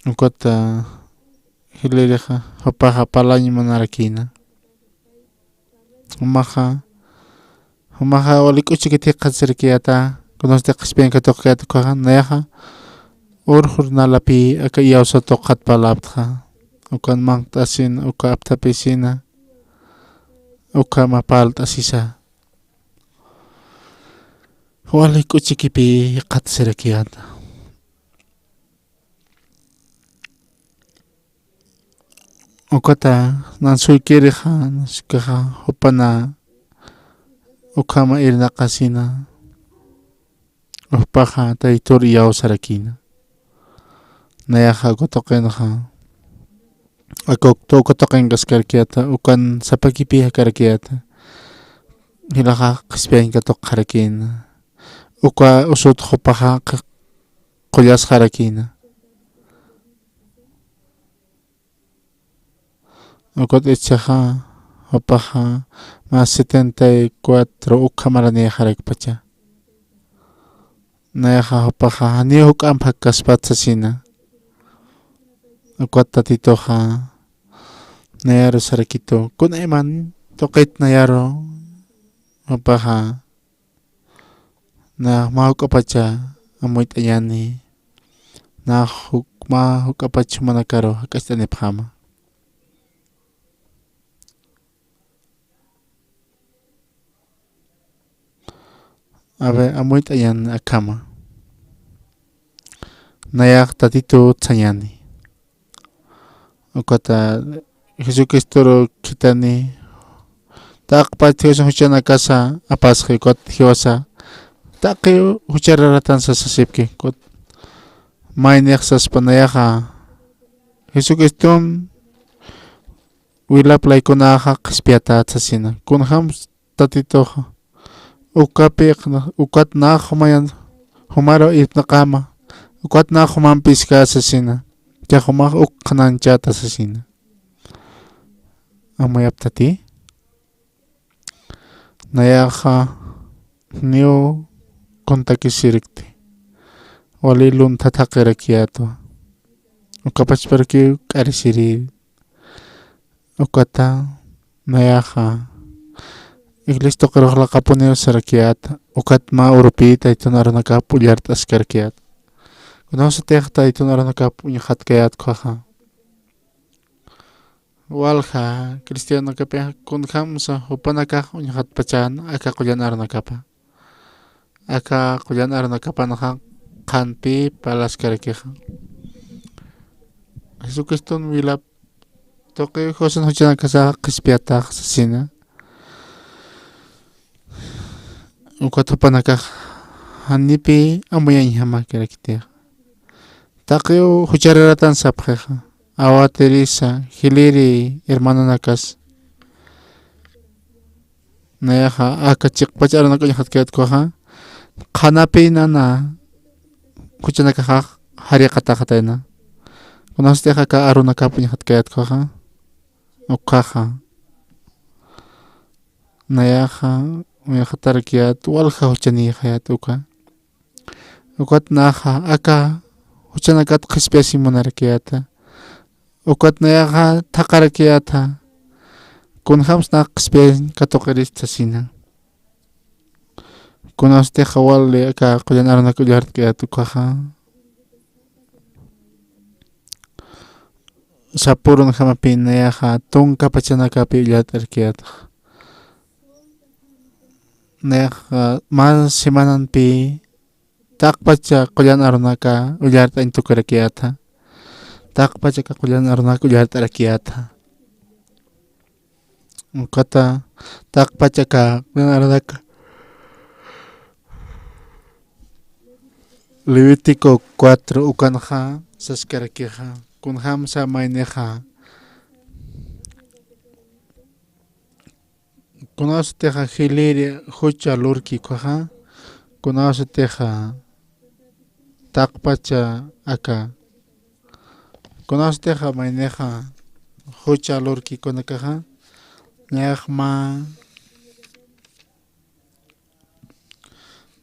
Ukata jilïrixa jupaxa parlañ munarakïna. Jumaxa, jumaxa wali k'uchikit jikxatarakiyäta, kunasti qhispiyañ katuqkayät ukkhaxa, nayaxa urur nalapi aka iyawsat tuqxat parlaptxa, ukan manq't'asina, uka apthapïsina, ukhama parlt'asisa. Wali k'uchikipï jikxatarakiyäta. Ukata nan suykirixa, naskaxa jupana ukhama irnaqasina, jupaxa Taytur iyawsarakïna. Nayaxa uka tuqinxa, aka uka tuqinkaskarakiyäta, ukan sapakipï jakarakiyäta, jilaxa qhispiyañ katuqxarakïna. Uka usut jupaxa qhi-, qullasxarakïna. Ukat ichaxa, jupaxa, mä setenta y cuatro ukhamaraniyaxarakpacha. Nayaxa jupaxa, janiw juk'amp jakkaspat sasina. Ukat Tatituxa, nayaru sarakitu, kunayman tuqit nayaru, jupaxa, nax mä juk'apacha amuyt'añäni, nax juk-, mä juk'apach jumanakaru jak'acht'anipxäma. A ver, amuyt'añäni akhama. Nayax Tatitu sañäni. Ukata Jesucristoru khithani, taqpach Diosan juchanakasa apasxi, ukat jiwasa, taqi juchararatansa sasipki, ukat maynix saspa nayaxa, Jesucriston wilap laykunaxa qhispiyatät sasina. Kunjams Tatituxa, ukapï, ukat nax jumayan, jumaru irpnaqäma, ukat nax jumampiska sasina, cha jumax uk qhanañchäta sasina. Amuyaptati, nayaxa janiw kuntakisirikti, wali lunthat jaqirakiyätwa, ukapachparakiw k'arisiri. Ukata nayaxa iglesia tuqirux laqapuniw sarakiyät, ukat mä urupï Taytun arunakap ullart'askarakiyät. Kunasatix Taytun arunakap uñxatkayät ukkhaxa, walja cristianokapï kunjamsa jupanakax uñxatpachan aka qullan arunakapa. Aka qullan arunakapanxa qhanpï parlaskarakixa. Jesucriston wilap tuqi Diosan juchanakasax qhispiyatax sasina. Ukat jupanakax janipï amuyañjamäkirakitixa. Taqiw juchararatan sapxixa. Awatirisa, jiliri hermanonakas. Nayaxa aka chiqpach arunak uñxatkayät ukkhaxa, qhanapï nana juchanakaxax jariqataxatayna. Kunasatix aka arunakap uñxatkayät ukkhaxa, ukkhaxa. Nayaxa uñxatarakiyät, walja juchanïxayät uka. Ukat naxa aka juchanakat qhispiyasiñ munarakiyäta. Ukat nayaxa thaqharakiyäta. Kunjams nax qhispiyañ katuqirist sasina. Kunasatix wali aka qullan arunak ullartkayät ukkhaxa, sapürunjamapï nayaxa tunka pachanakapï ullart'arakiyätxa. Nayaxa mä semananpï taqpacha qullan arunaka ullart'añ tukurakiyätxa. Taqpacha aka qullan arunaka ullart'arakiyätxa. Ukata taqpacha aka qullan arunaka Levítico cuatro ukanxa saskarakixa, kunjamsa maynixa, kunasatixa jiliri jucha lurki ukkhaxa, kunasatixa taqpacha aka, kunasatixa maynixa jucha lurkikunakaxa, nayax mä,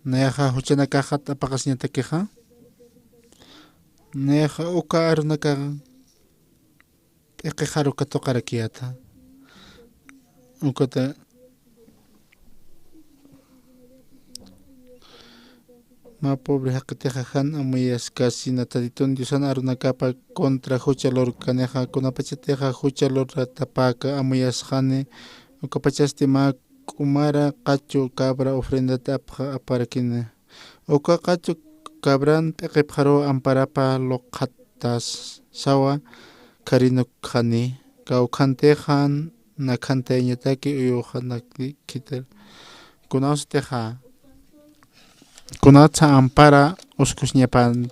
nayaxa juchanakaxa t'apaqasiñatakixa, nayaxa uka arunakax p'iqixaru katuqarakiyäta. Ukata mä pobre jaqitixa jan amuyaskasina Tatitun Diosan arunakapa contra jucha lurkanixa, kunapachatixa jucha luratapäka amuyasxani, ukapachasti mä k'umara qachu cabra ofrendata apxa-, aparakini. Uka qachu cabran p'iqipxaruw amparapa luqxatasawa kharinukxani, kawkhantixan nakhantayañataki uyuxanakkitir. Kunawstixa, kunatsa ampara uskusiñapan.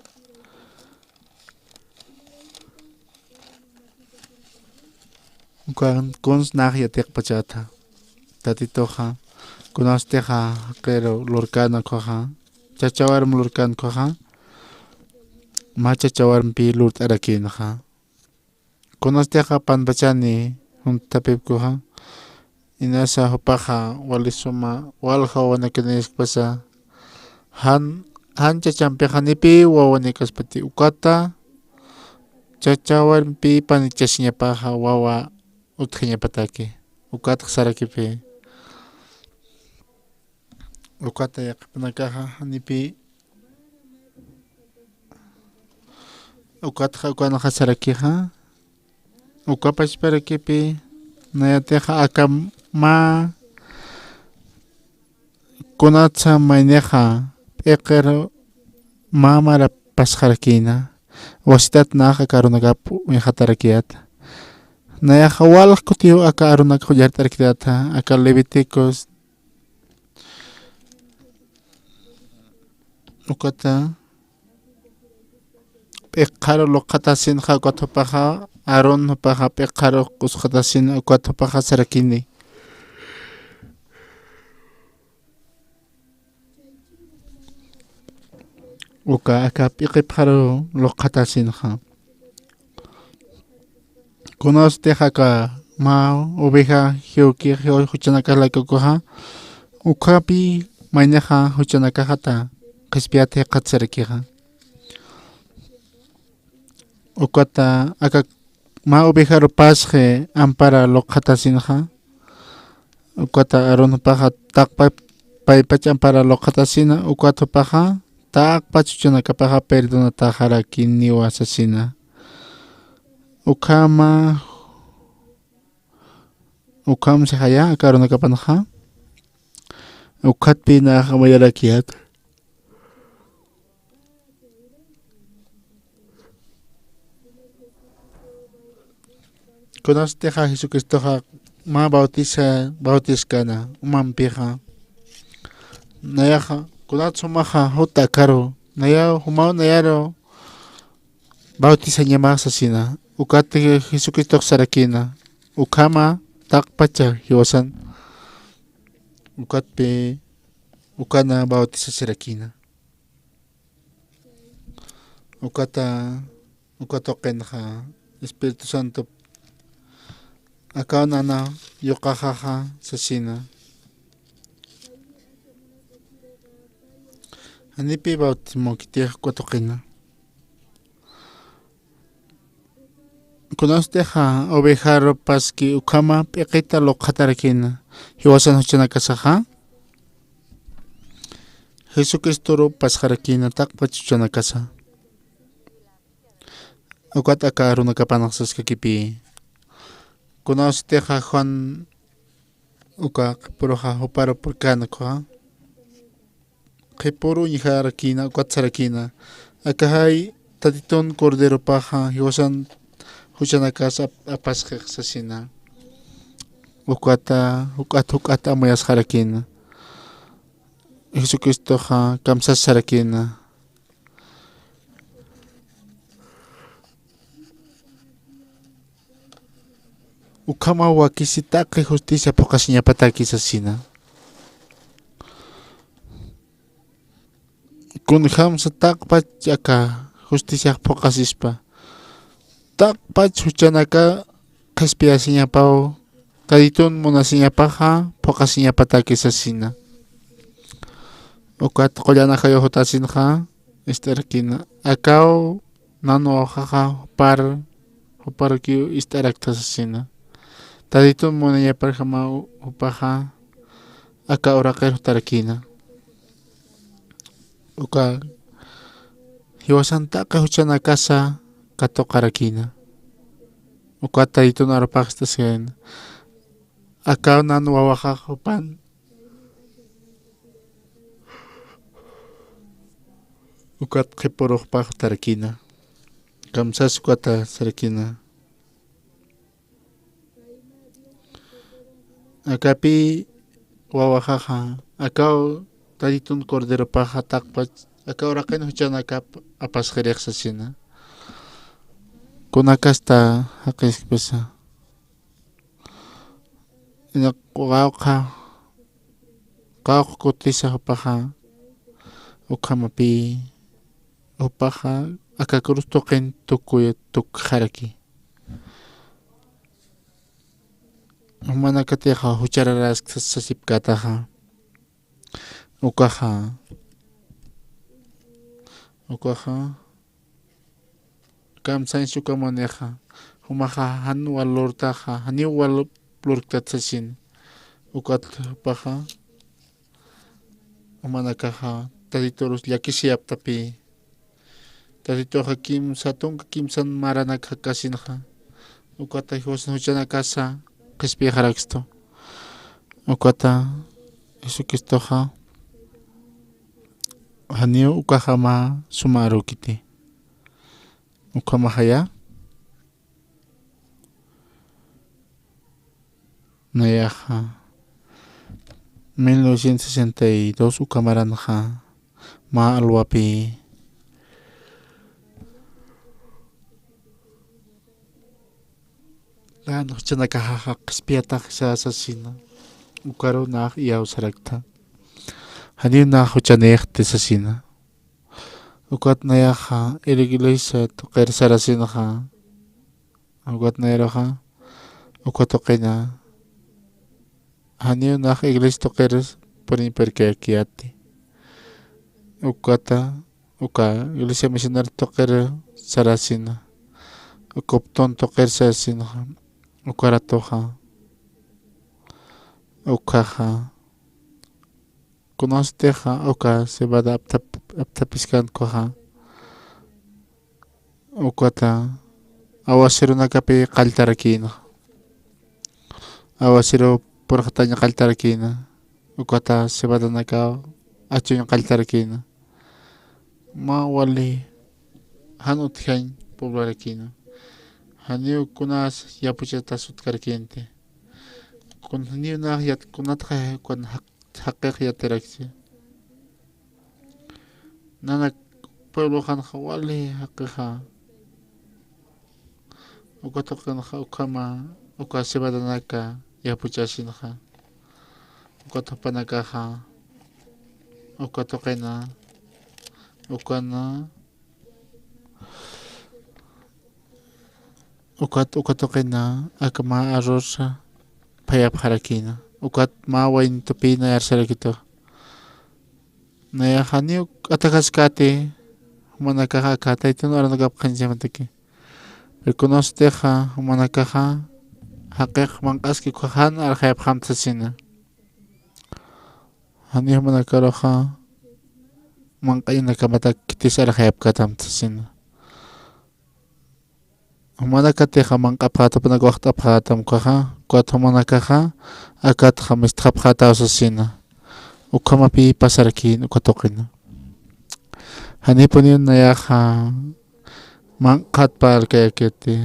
Ukan kuns nax yatiqpachata. Tatituxa, kunawstixa jaqiru lurkän ukhaxa, chachawarm lurkän ukhaxa, mä chachawarmpi lurt'arakïnxa. Kunawstixa panpachani junthapipkuxa, inasa jupaxa wali suma walja wawanakanïskpasa, jan, jan chachampixa nipï wawanïkaspati ukata, chachawarmpi panichasiñapaxa wawa utjañapataki. Ukatxa sarakipi. Ukata yaqhipanakaxa nipï. Ukatxa ukanxa sarakixa. Uka pachparakipi nayatixa aka mä kunatsa maynixa p'iqir mä mara pasxarakïna. Wasitat nax aka arunakap uñxatarakiyät. Nayaxa walja kutiw aka arunak qullart'arakitata, aka Levíticos. Ukata p'iqaru luqxatasinxa, ukat jupaxa, Aarón jupaxa p'iqaru qusqatasina, ukat jupaxa sarakini. Uka aka p'iqipxaru luqxatasinxa. Kunawstix aka mä oveja jiwki jiw juchanakax layk'ukuxa, ukhapi maynixa juchanakaxata qhispiyat jikxat sarakixa. Ukata aka mä ovejaru pasxi ampara luqxatasinxa, ukata Aarón jupaxa taqpa paypach ampara luqxatasina, ukat jupaxa taqpach juchanakapaxa perdonataxarakiniwa sasina. Ukhama, ukham sixaya aka arunakapanxa, ukatpï nax amuyarakiyät. Kunawstixa Jesucristoxa mä bautiza, bautizkana umampixa. Nayaxa, kunat sumaxa juta akaru, nayaw, jumaw nayaru bautizañamax sasina. Ukat Jesucristox sarakïna, ukhama taqpacha jiwasan. Ukatpï, ukana bautizasirakïna. Ukata, uka tuqinxa, Espíritu Santo, akaw nana yuqaxaxa sasina. Janipï bautismo khitix uka tuqina. Kunawstixa ovejaru paski ukhama p'iqita luqxatarakïna, jiwasan juchanakasaxa, Jesucristoru pasxarakïna taqpach juchanakasa. Ukat aka arunakapanx saskakipï. Kunawstixa Juan uka qhipuruxa juparu purkänakxa, qhipuru uñjarakïna, ukat sarakïna: Akaxay Tatitun Corderopaxa, jiwasan juchanakas ap-, apasxix sasina. Ukata, juk'at, juk'at amuyasxarakïna. Jesucristoxa kamsas sarakïna. Ukhama wakisi taqi justicia phuqhasiñapataki sasina. Kunjamsa taqpach aka justiciax phuqhasispa, taqpach juchanaka qhispiyasiñapaw, Tatitun munasiñapaxa phuqhasiñapataki sasina. Ukat qullan ajayux jutasinxa ist'arakina, akaw nan wawxaxa jupar, juparkiw ist'arakta sasina. Tatitun munañaparjamaw jupaxa aka uraqir jutarakina. Uka jiwasan taqi juchanakasa katuqarakina. Ukat Tatitun arupax ist'askayna, akaw nan wawaxax jupan. Ukat qhipurux jupax jutarakina. Kamsas ukata sarakina. Akapï wawaxaxa, akaw Tatitun corderopaxa taqpach, aka uraqin juchanakap apasxirix sasina. Kunakasta jaqiskpisa. Ina qawqha, qawqha kutisa jupaxa, ukhamapï jupaxa aka cruz tuqin tukuy tukxaraki. Jumanakatixa juchararaskta sasipkätaxa. Ukaxa, ukaxa, kamsañs uka munixa, jumaxa jan wal lurtaxa, janiw wal lurktat sasin. Ukat jupaxa, jumanakaxa, Tatiturus llakisiyaptapï. Tatituxa kimsa tunka kimsan maranak jakasinxa. Ukata jiwasan juchanakasa qhispiyxarakstu. Ukata Jesucristoxa janiw ukaxa mä suma arukiti. Ukhamaxaya. Nayaxa mil novecientos sesenta y dos uka maranxa mä alwapi län juchanakaxa qhispiyataxisa sasina. Ukaru nax iyawsarakta. Janiw nax juchanïxti sasina. Ukat nayaxa iglesia tuqir sarasinxa. Ukat nayaruxa uka tuqina, janiw nax iglesia tuqir puriñpirkayakiyäti. Ukata, uka iglesia misionera tuqir sarasina. Uka Upton tuqir sarasinxa. Ukaratuxa, ukhaxa, kunasutixa uka cebada apthap-, apthapiskan ukhaxa. Ukata awasirunakapï qalltarakïna. Awasiru purxatañ qalltarakïna. Ukata cebadanakaw achuñ qalltarakïna. Mä wali jan utjañ poblarakïna. Janiw kunas yapuchatas utkarakïnti. Kun janiw nax yat-, kunatxa kun jaq-, jaqix yatiraksi. Nanak puebloxanxa wali jaqixa. Uka tuqinxa ukhama, uka cebadanaka yapuchasinxa. Uka tupanakaxa, uka tuqina, ukana, ukat, uka tuqina, aka mä arrozxa phayapxarakïna. Ukat mä waynitupï nayarsarakitu. Nayaxa janiw atakaskäti, jumanakaxa aka Taytun aranakap qhiñchamataki. Pero kunasutixa, jumanakaxa, jaqix manq'aski ukhax jan arxayapxamta sasina. Janiw jumanakaruxa, manq'añanakamatak khitis arxayapkätamta sasina. Jumanakatixa manq'apxätapanak waxt'apxätam ukhaxa, ukat jumanakaxa akatxa mistxapxätaw sasina. Ukhamapï pasarakïn uka tuqina. Janipuniw nayaxa manq'at parlkayakiti.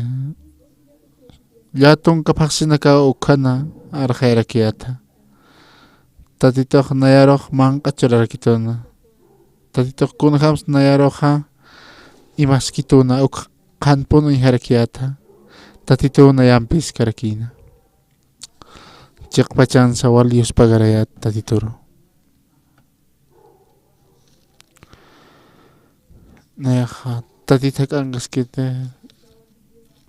Llätunka phaxsinakaw ukhana arxayarakiyäta. Tatitux nayarux manq'at churarakituna. Tatitux kunjams nayaruxa imaskituna uk qhanpun uñjarakiyäta. Tatituw nayampis karakïna. Chiqpachansa wal yuspagarayät Tatituru. Nayaxa Tatit jak'ankaskiti,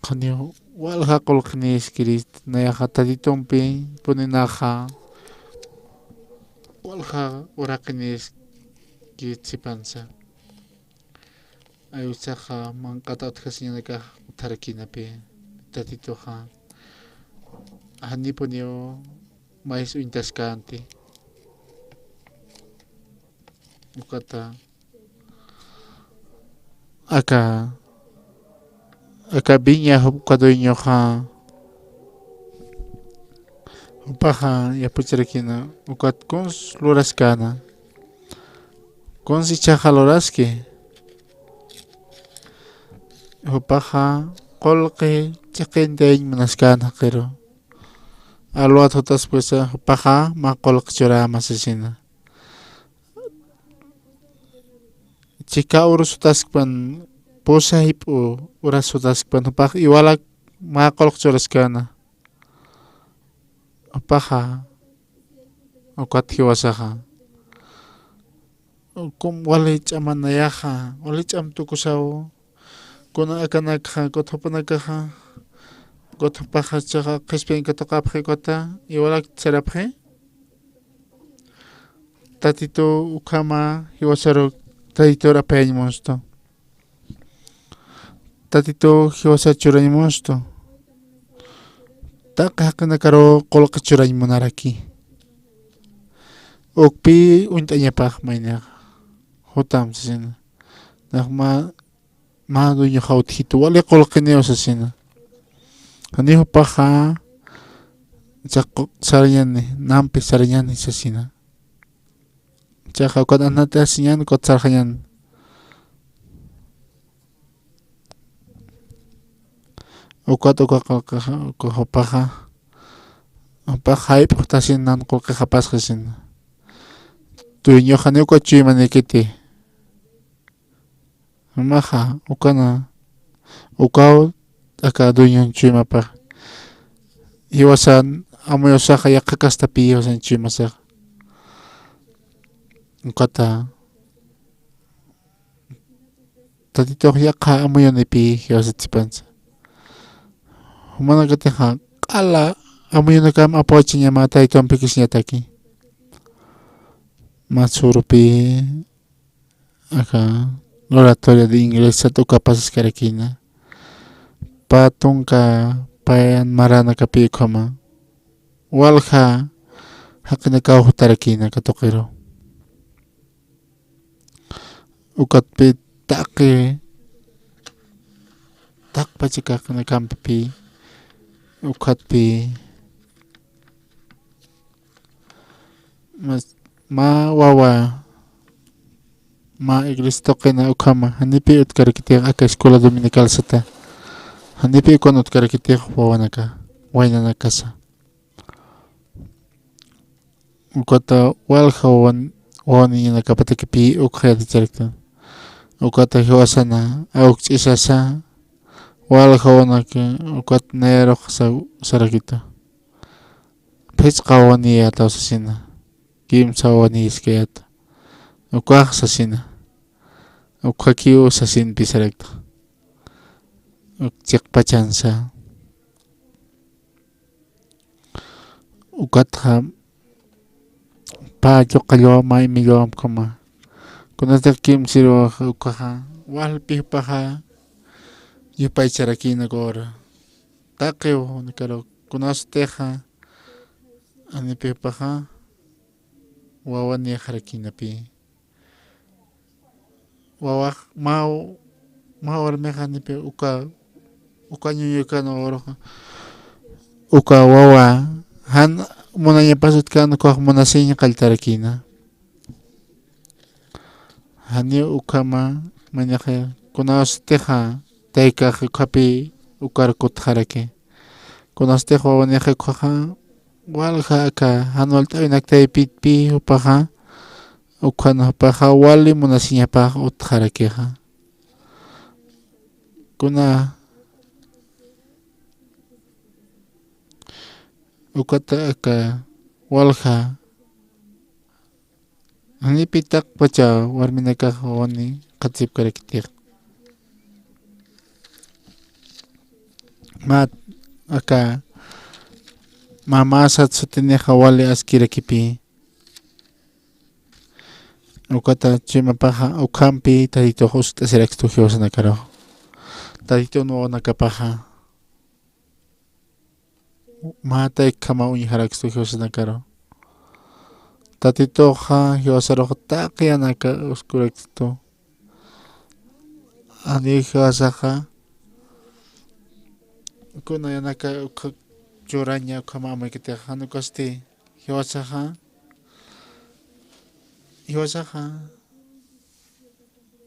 qhaniw Walja qullqiniskirist, nayaxa Tatitumpi puninaxa walja uraqiniskirist sipansa. Ayuchaxa manq'ata utjasiñanakax utjarakinapi, Tatituxa janipuniw maysa uñtaskänti. Ukata aka, aka viña jupa dueñoxa, jupaxa yapucharakina, ukat kuns luraskäna, kuns ichhaxa luraski. Jupaxa qullqi chiqintayañ munaskäna jaqiru. Alwat jutaspusa, jupaxa mä qullqi churäma sasina. Chika urus jutaskpan, pusa jip'u uras jutaskpan, jupax iwalak mä qullqi churaskäna. Jupaxa, ukat jiwasaxa, kum wali ch'aman nayaxa, wali ch'am tukusaw, kuna akanakxa, kuthupanakaxa, kuthupaxa, chaxa qhispiñ katuqapxi, ukata iwalak sarapxi. Tatitu ukhama jiwasaru, Tatitur apayañ munstu. Tatitu jiwasar churañ munstu. Taqi jaqinakaru qullqi churañ munaraki. Ukpi uñt'añapax maynixa. Jutam sasina. Nax mä, mä dueñoxa utjitu, wali qullqiniw sasina. Janiw jupaxa, chaq sarañani, nampi sarañani sasina. Chaxa ukat anatasiñan, ukat sarxañan. Ukat uka qullqixa, uka jupaxa, jupax jayp'xtasin nan qullqixapasxasin. Dueñoxa janiw uka chuymanikiti. Jumaxa, ukana, ukaw aka dueñon chuymapax. Jiwasan amuyusaxa yaqha kastapi jiwasan chuymasaxa. Ukata, Tatitux yaqha amuyunipi jiwasat sipansa. Jumanakatixa q'ala amuyunakam apawachañama Tatitumpi kisiñataki. Mä surupi, aka, Oratoria de Inglés sat uka pasaskarakina. Pä tunka payan maranakapi ukhama walja jaqinakaw jutarakina katuqiru. Ukatpi taqi, taqpacha jaqinakampipi, ukatpi Mas, mä wawa, mä iglesia tuqina ukhama, janipi utkarakitix aka escuela dominical sata, janipi ukan utkarakitix wawanaka, waynanakasa. Ukata walja wawan, wawaniñanakapatakipi ukxayaticharakta. Ukata jiwasana, awkch'isasa, walja wawanaka, ukat nayarux sa-, sarakita. Phisqa wawaniyätaw sasina, kimsa wawaniyiskayäta. Ukax sasina, ukhakiw sasinpi sarakta. Uk chiqpachansa. Ukatxa pä lluqa lluwama, imi lluwamkama. Kunatix kimsiriwaxa ukaxa, walpi jupaxa yupaycharakïna kura. Taqiw, nikaru, kunasutixa, janipi jupaxa, wawanïxarakïnapi. Wawax, mä, mä warmixa janipi uka, uka ñuñukan uruxa, uka wawa, jan munañapas utkan ukax munasiñ qalltarakïna. Janiw ukhama, maynixa, kunasutixa taykax ukhapi ukar kutxaraki. Kunasutix wawanixa ukhaxa, walja aka, jan walt'äwinak taypitpi jupaxa, ukhan jupaxa wali munasiñapax utxarakixa. Kuna ukata aka walja, janipi taqpacha warminakax wawani qhatisipkarakitix. Mä aka mamasat sutinixa wali askirakipi. Ukata chuymapaxa ukhampi Tatitux uskt'asirakstu jiwasanakaru. Tatitun wawanakapaxa mä taykhama uñjarakstu jiwasanakaru. Tatituxa jiwasarux taqi yanaka uskurakstu. Janiw jiwasaxa kuna yanaka ukha churaña ukhama amuykatixa, jan ukasti jiwasaxa, jiwasaxa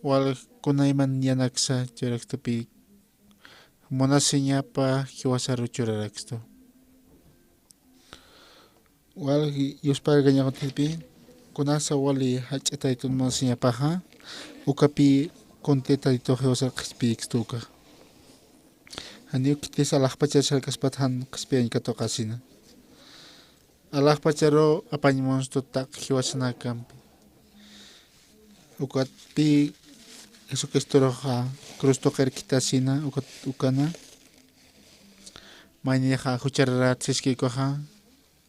wal kunayman yanaksa churarakstupi, munasiñapa jiwasaru churarakstu. Wal yuspagañaxutitpi, kunasa wali jach'a Tatitun munasiñapaxa, ukapi kunti Tatitux jiwasar qhispiyikstu uka. Janiw khitis alaxpachar sarkaspat jan qhispiyañ katuqasina. Alaxpacharu apañ munstu taqi jiwasanakampi. Ukatpï Jesucristoruxa cruz tuqir khitasina, ukat ukana. Maynixa juchararat siskïkuxa,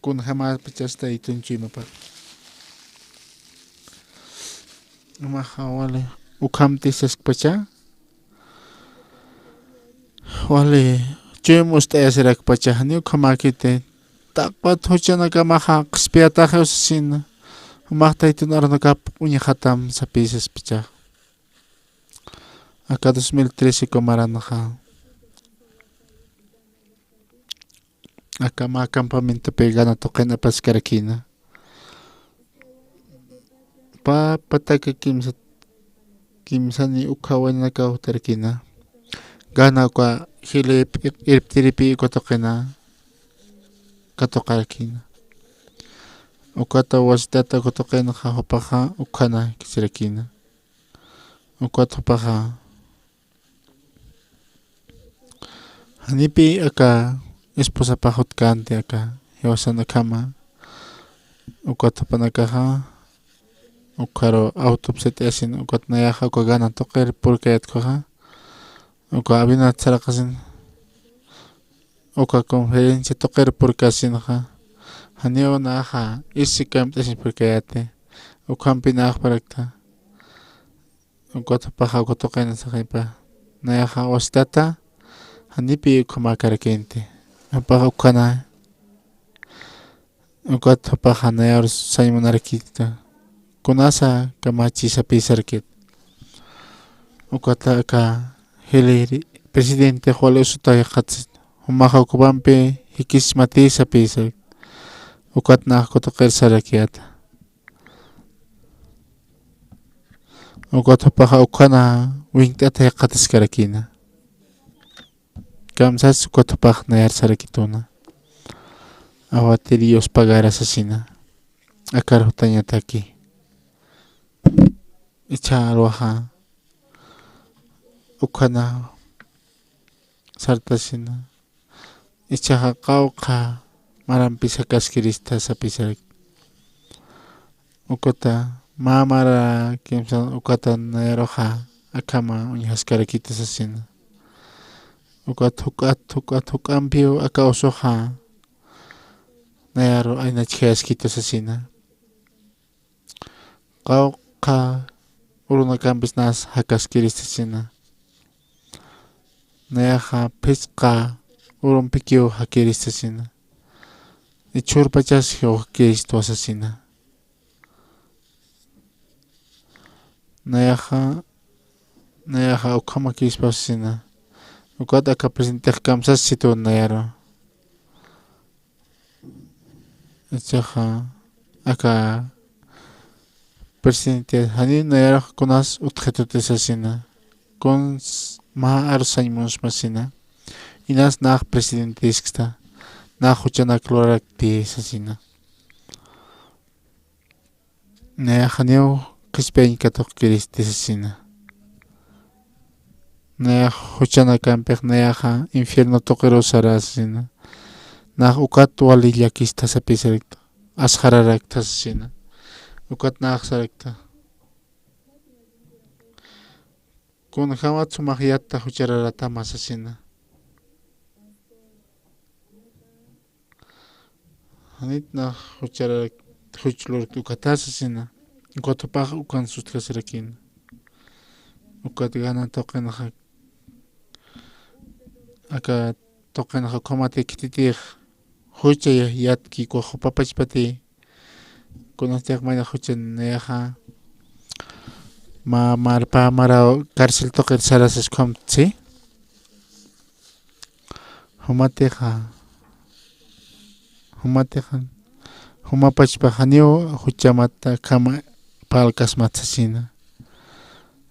kunjämapachas Tatitun chuymapax. Jumaxa wali ukhamti saskpacha, wali chuym ust'ayasirakpacha, janiw ukhamäkiti, taqpat juchanakamaxa qhispiyataxiw sasina, jumax Tatitun arunakap uñxatam sapï saspacha. Aka dos mil trece uka maranxa, aka mä campamentopi gana tuqin apaskarakïna. Pä pataka kimsa, kimsani ukha waynanakaw jutarakïna. Gana uka jilïp irptiripï uka tuqina katuqarakïna. Ukata wasitata uka tuqinxa jupaxa ukhana kisirakïna. Ukat jupaxa janipï aka esposapax jutkänti aka jiwasan ukhama. Ukat jupanakaxa ukharu autopsia t'ayasin, ukat nayaxa uka gana tuqir purkayät ukhaxa, uka avionat saraqasin, uka conferencia tuqir purkasinxa, janiw naxa isi kamt'asin purkayäti, ukhampi naxparakta. Ukat jupaxa uka tuqina saqipa, nayaxa wasitata janipï ukhamäkarakïnti. Jupaxa ukhana, ukat jupaxa nayar sañ munarakïta, kunasa kamachi sapïsarakit. Ukata aka jilïri presidente wali usutaw jikxatsit, jumaxa ukapampi jikismatï sapïsarakit. Ukat nax uka tuqir sarakiyäta. Ukat jupaxa ukhana wiñt'ata jikxataskarakïna. Kamsas ukat jupax nayar sarakituna. Awatir yuspagara sasina. Akar jutañataki. Ichha alwaxa ukhana sartasina. Ichaxa qawqha marampi sakaskirista sapïsarakta. Ukata mä mara kimsa ukata nayaruxa akhama uñjaskarakita sasina. Ukat juk'at, juk'at, juk'ampiw aka usuxa nayaru aynachjayaskita sasina. Qawqha urunakampis nas jakaskirista sasina. Nayaxa phisqa urumpikiw jakirista sasina. Ichhurpachas jiwakiristwa sasina. Nayaxa, nayaxa ukhamakispa sasina. Ukat aka presidentix kamsasisitwa nayaru. Ichaxa aka presidente janiw nayarux kunas utjituti sasina. Kuns mä arsañ munsma sasina. Inas nax presidentïskta, nax juchanak lurarakti sasina. Nayax janiw qhispiyañ katuqkiristi sasina. Nayax juchanakampix nayaxa infierno tuqiruw sara sasina. Nax ukat wali llakista sapïsarakta, asxararakta sasina. Ukat nax sarakta, kunjämat sumax yatta juchararatama sasina. Janit nax juchararak, juch lurkt ukata sasina. Ukat jupax ukan sustjasirakïna. Ukat gana tuqinxa, aka tuqinxa ukhamati khititix jucha ya-, yatki ukax jupa pachpati. Kunastix mayna juchan nayaxa. Mä marpa maraw cárcel tuqir sarasas ukham, ¿sí? Jumatixa, jumatixa, juma pachpax janiw juchamata akham parlkasmat sasina.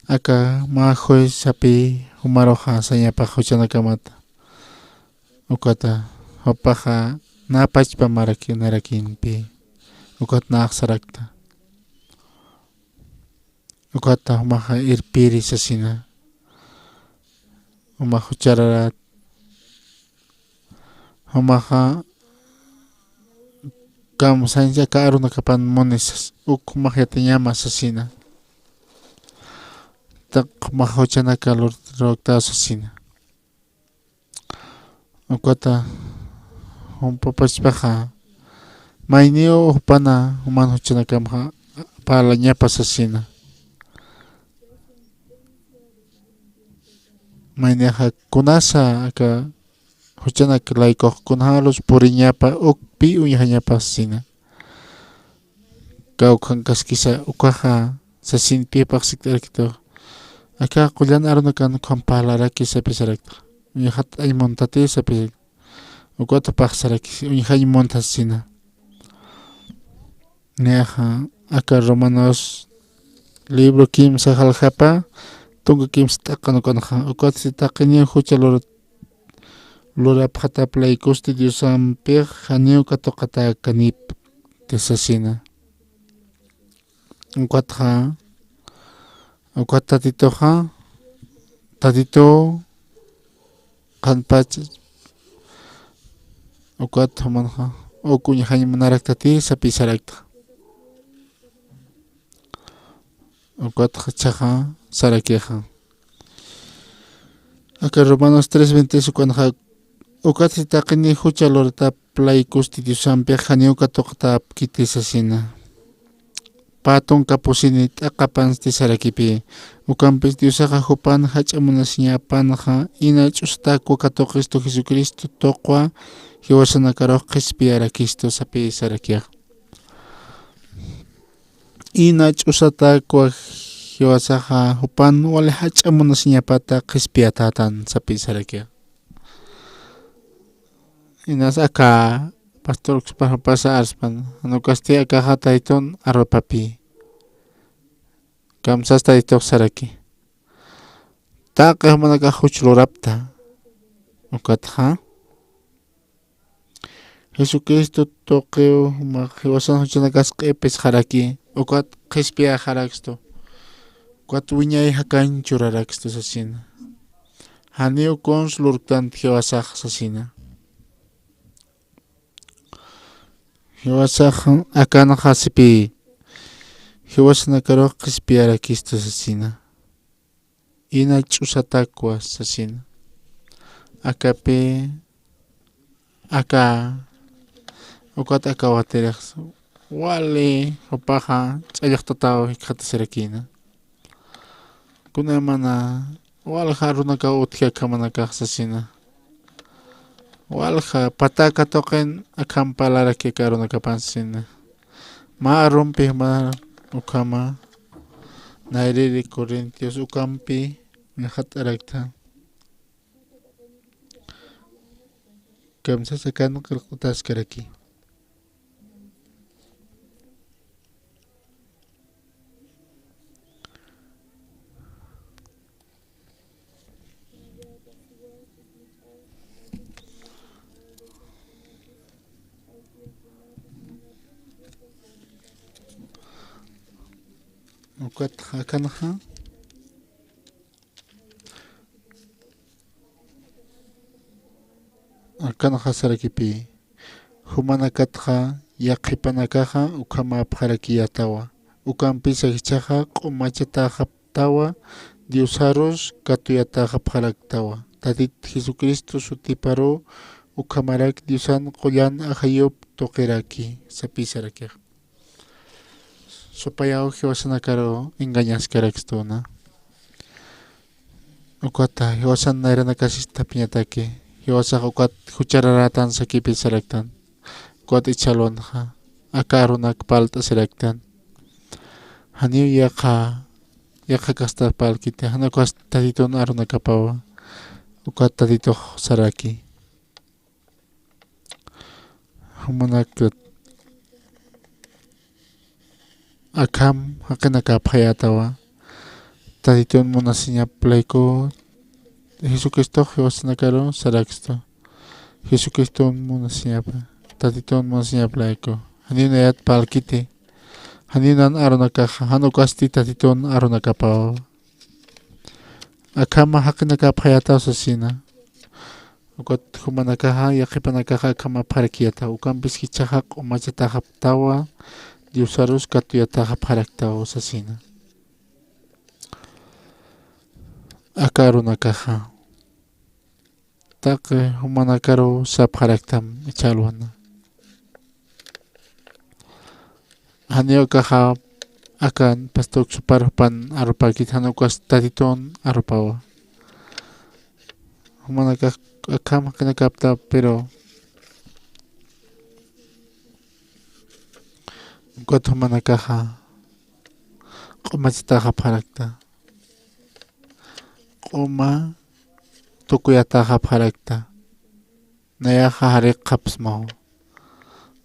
Aka mä juez sapï jumaruxa sañapax juchanakamata. Ukata jupaxa nä pachpa maraki narakïnpï. Ukat nax sarakta. Ukata jumaxa irpiri sasina. Jumax juchararat. Jumaxa kamsañsa aka arunakapan munisas. Uk jumax yatiñama sasina. Taq jumax juchanaka lur-, lurkta sasina. Ukata jumpa pachpaxa mayniw jupana juman juchanakamxa parlañapa sasina. Maynixa kunasa aka juchanak laykux kunjämsa puriñapa, ukpï uñjañapa sasina. Kawkhankaskisa ukaxa sasin pï paqsikt'arakitux. Aka qullan arunakan ukham parlaraki sapï sarakta. Uñjat'añ muntati sapï sarakta. Ukat jupax saraki, uñjañ munta sasina. Niyaxa aka Romanos libro kimsa jaljapa, tunka kimsa t'aqan ukanxa. Ukat si taqiniw jucha lur-, lurapxatap laykusti Diosampix janiw katuqatäkanipkti sasina. Ukatxa, ukat Tatituxa, Tatitu qhanpach, ukat jumanxa, uk uñjañ munaraktati sapï sarakta. Ukatxa jichhaxa sarakixa. Aka Romanos tres veintiséis ukanxa, ukat si taqini jucha luratap laykusti Diosampix janiw katuqatäpkiti sasina. Pä tunka pusini t'aqapansti sarakipï. Ukampis Diosaxa jupan jach'a munasiñapanxa, ina ch'usatakwa katuqistu Jesucristo tuqwa jiwasanakarux qhispiyarakïstu sapï sarakixa. Ina ch'usatakwa jiwasaxa jupan wali jach'a munasiñapata qhispiyatätan sapï sarakixa. Inas aka pastor ukspax pasa arspan, jan ukasti akaxa Tatitun arupapï. Kamsas Tatitux saraki. Taqi jumanakax juch lurapta. Ukatxa Jesucristo tuqiw, mä jiwasan juchanakas q'ipis saraki, ukat qhispiyaxarakstu. Ukat wiñay jakañ churarakstu sasina. Janiw kuns lurktanti jiwasax sasina. Jiwasax akanxa sipï, jiwasanakarux qhispiyarakistu sasina. Ina ch'usatakwa sasina. Akapï, aka, ukat aka watirix wali jupaxa ch'allxtataw jikxatasirakïna. Kunamana walja arunakaw utji akhamanakax sasina. Walja pata katuqin akham parlaraki aka arunakapan sasina. Mä arumpi mä ukhama, nayrïri Corintios ukampi uñjat'arakta. Kamsas akan qillqtaskaraki. Ukat akanxa. Akanxa sarakipï. Jumanakatxa yaqhipanakaxa ukhamäpxarakiyätawa. Ukampisa jichhaxa q'umachatäxaptawa, Diosarus katuyatäxapxaraktawa. Tatit Jesucristo sutiparu ukhamarak Diosan qullan ajayup tuqiraki, sapïsarakixa. Supayaw jiwasanakaru engañaskarakistuna. Ukata jiwasan nayranakasis thaphiñataki. Jiwasax ukat juchararätan sakipï saraktan. Ukat ichhalwanxa aka arunak parlt'asiraktan. Janiw yaqha, yaqha kasta parlkiti, jan ukas Tatitun arunakapawa. Ukat Tatitux saraki. Jumanakta akham jaqinakapxayätawa. Tatitun munasiñap layku, Jesucristox jiwasanakaru sarakstu. Jesucristun munasiñapa, Tatitun munasiñap layku. Janiw nayat parlkiti. Janiw nan arunakaxa, jan ukasti Tatitun arunakapawa. Akhama jaqinakapxayätaw sasina. Ukat jumanakaxa, yaqhipanakaxa akhama apxarakiyätaw. Ukampis jichhaxa q'umachataxaptawa, Diosarus katuyataxapxaraktaw sasina. Aka arunakaxa. Taqi jumanakaru sapxaraktam ichhalwana. Janiw akaxa akan pastor supar jupan arupäkit, jan ukas Tatitun arupawa. Jumanakax akham jaqinakapta, pero ukat jumanakaxa q'umachataxapxarakta. Q'uma tukuyataxapxarakta. Nayaxa jariqxapxsmaw.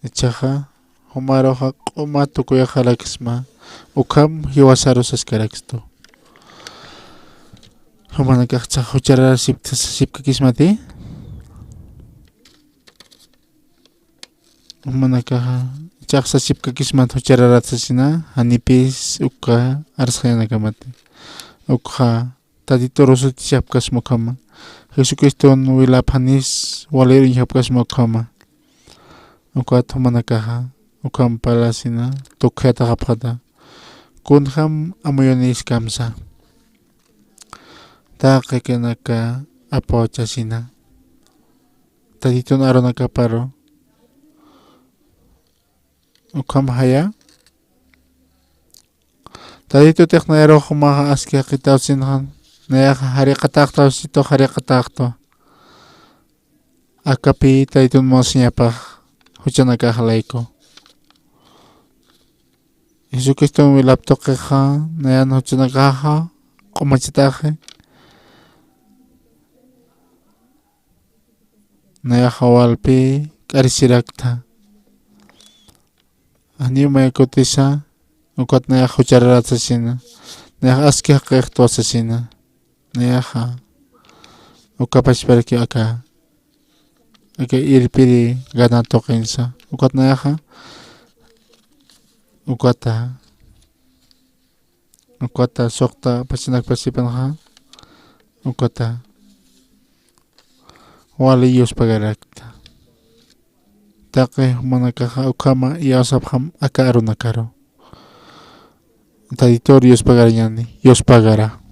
Jichhaxa jumaruxa q'uma tukuyaxaraksma. Ukham jiwasaru saskarakstu. Jumanakax jichhax juchararasipkta sasipkakismati. Jumanakaxa jichhax sasipkakismat juchararat sasina, janipis uka arsxañanakamati. Ukxa Tatitur sutichapkasma ukhama. Jesucristun wilap janis walir uñjapkasma ukhama. Ukat jumanakaxa ukham parlasina tukuyataxapxäta. Kunjam amuyunis kamsa. Taqi akanaka apawchasina. Tatitun arunakaparu. Ukham jaya. Tatitutix nayarux jumaxa aski jaqitaw sinxan. Nayaxa jariqataxtaw, situ jariqataxtaw. Akapi Tatitun munasiñapax juchanakax layku. Jesucristun wilap tuqixa, nayan juchanakaxa q'umachataxi. Nayaxa walpi k'arisirakta. Janiw may kutisa, ukat nayax juchararat sasina. Nayax aski jaqixtwa sasina. Nayaxa uka pachparaki aka, aka irpiri ganat tuqinsa. Ukat nayaxa ukata, ukata suxta pachanakpasipanxa, ukata wali yuspagarakta. Taqi jumanakaxa ukhama iyawsapxam aka arunakaru. Tatitur yuspagarañani, yuspagara.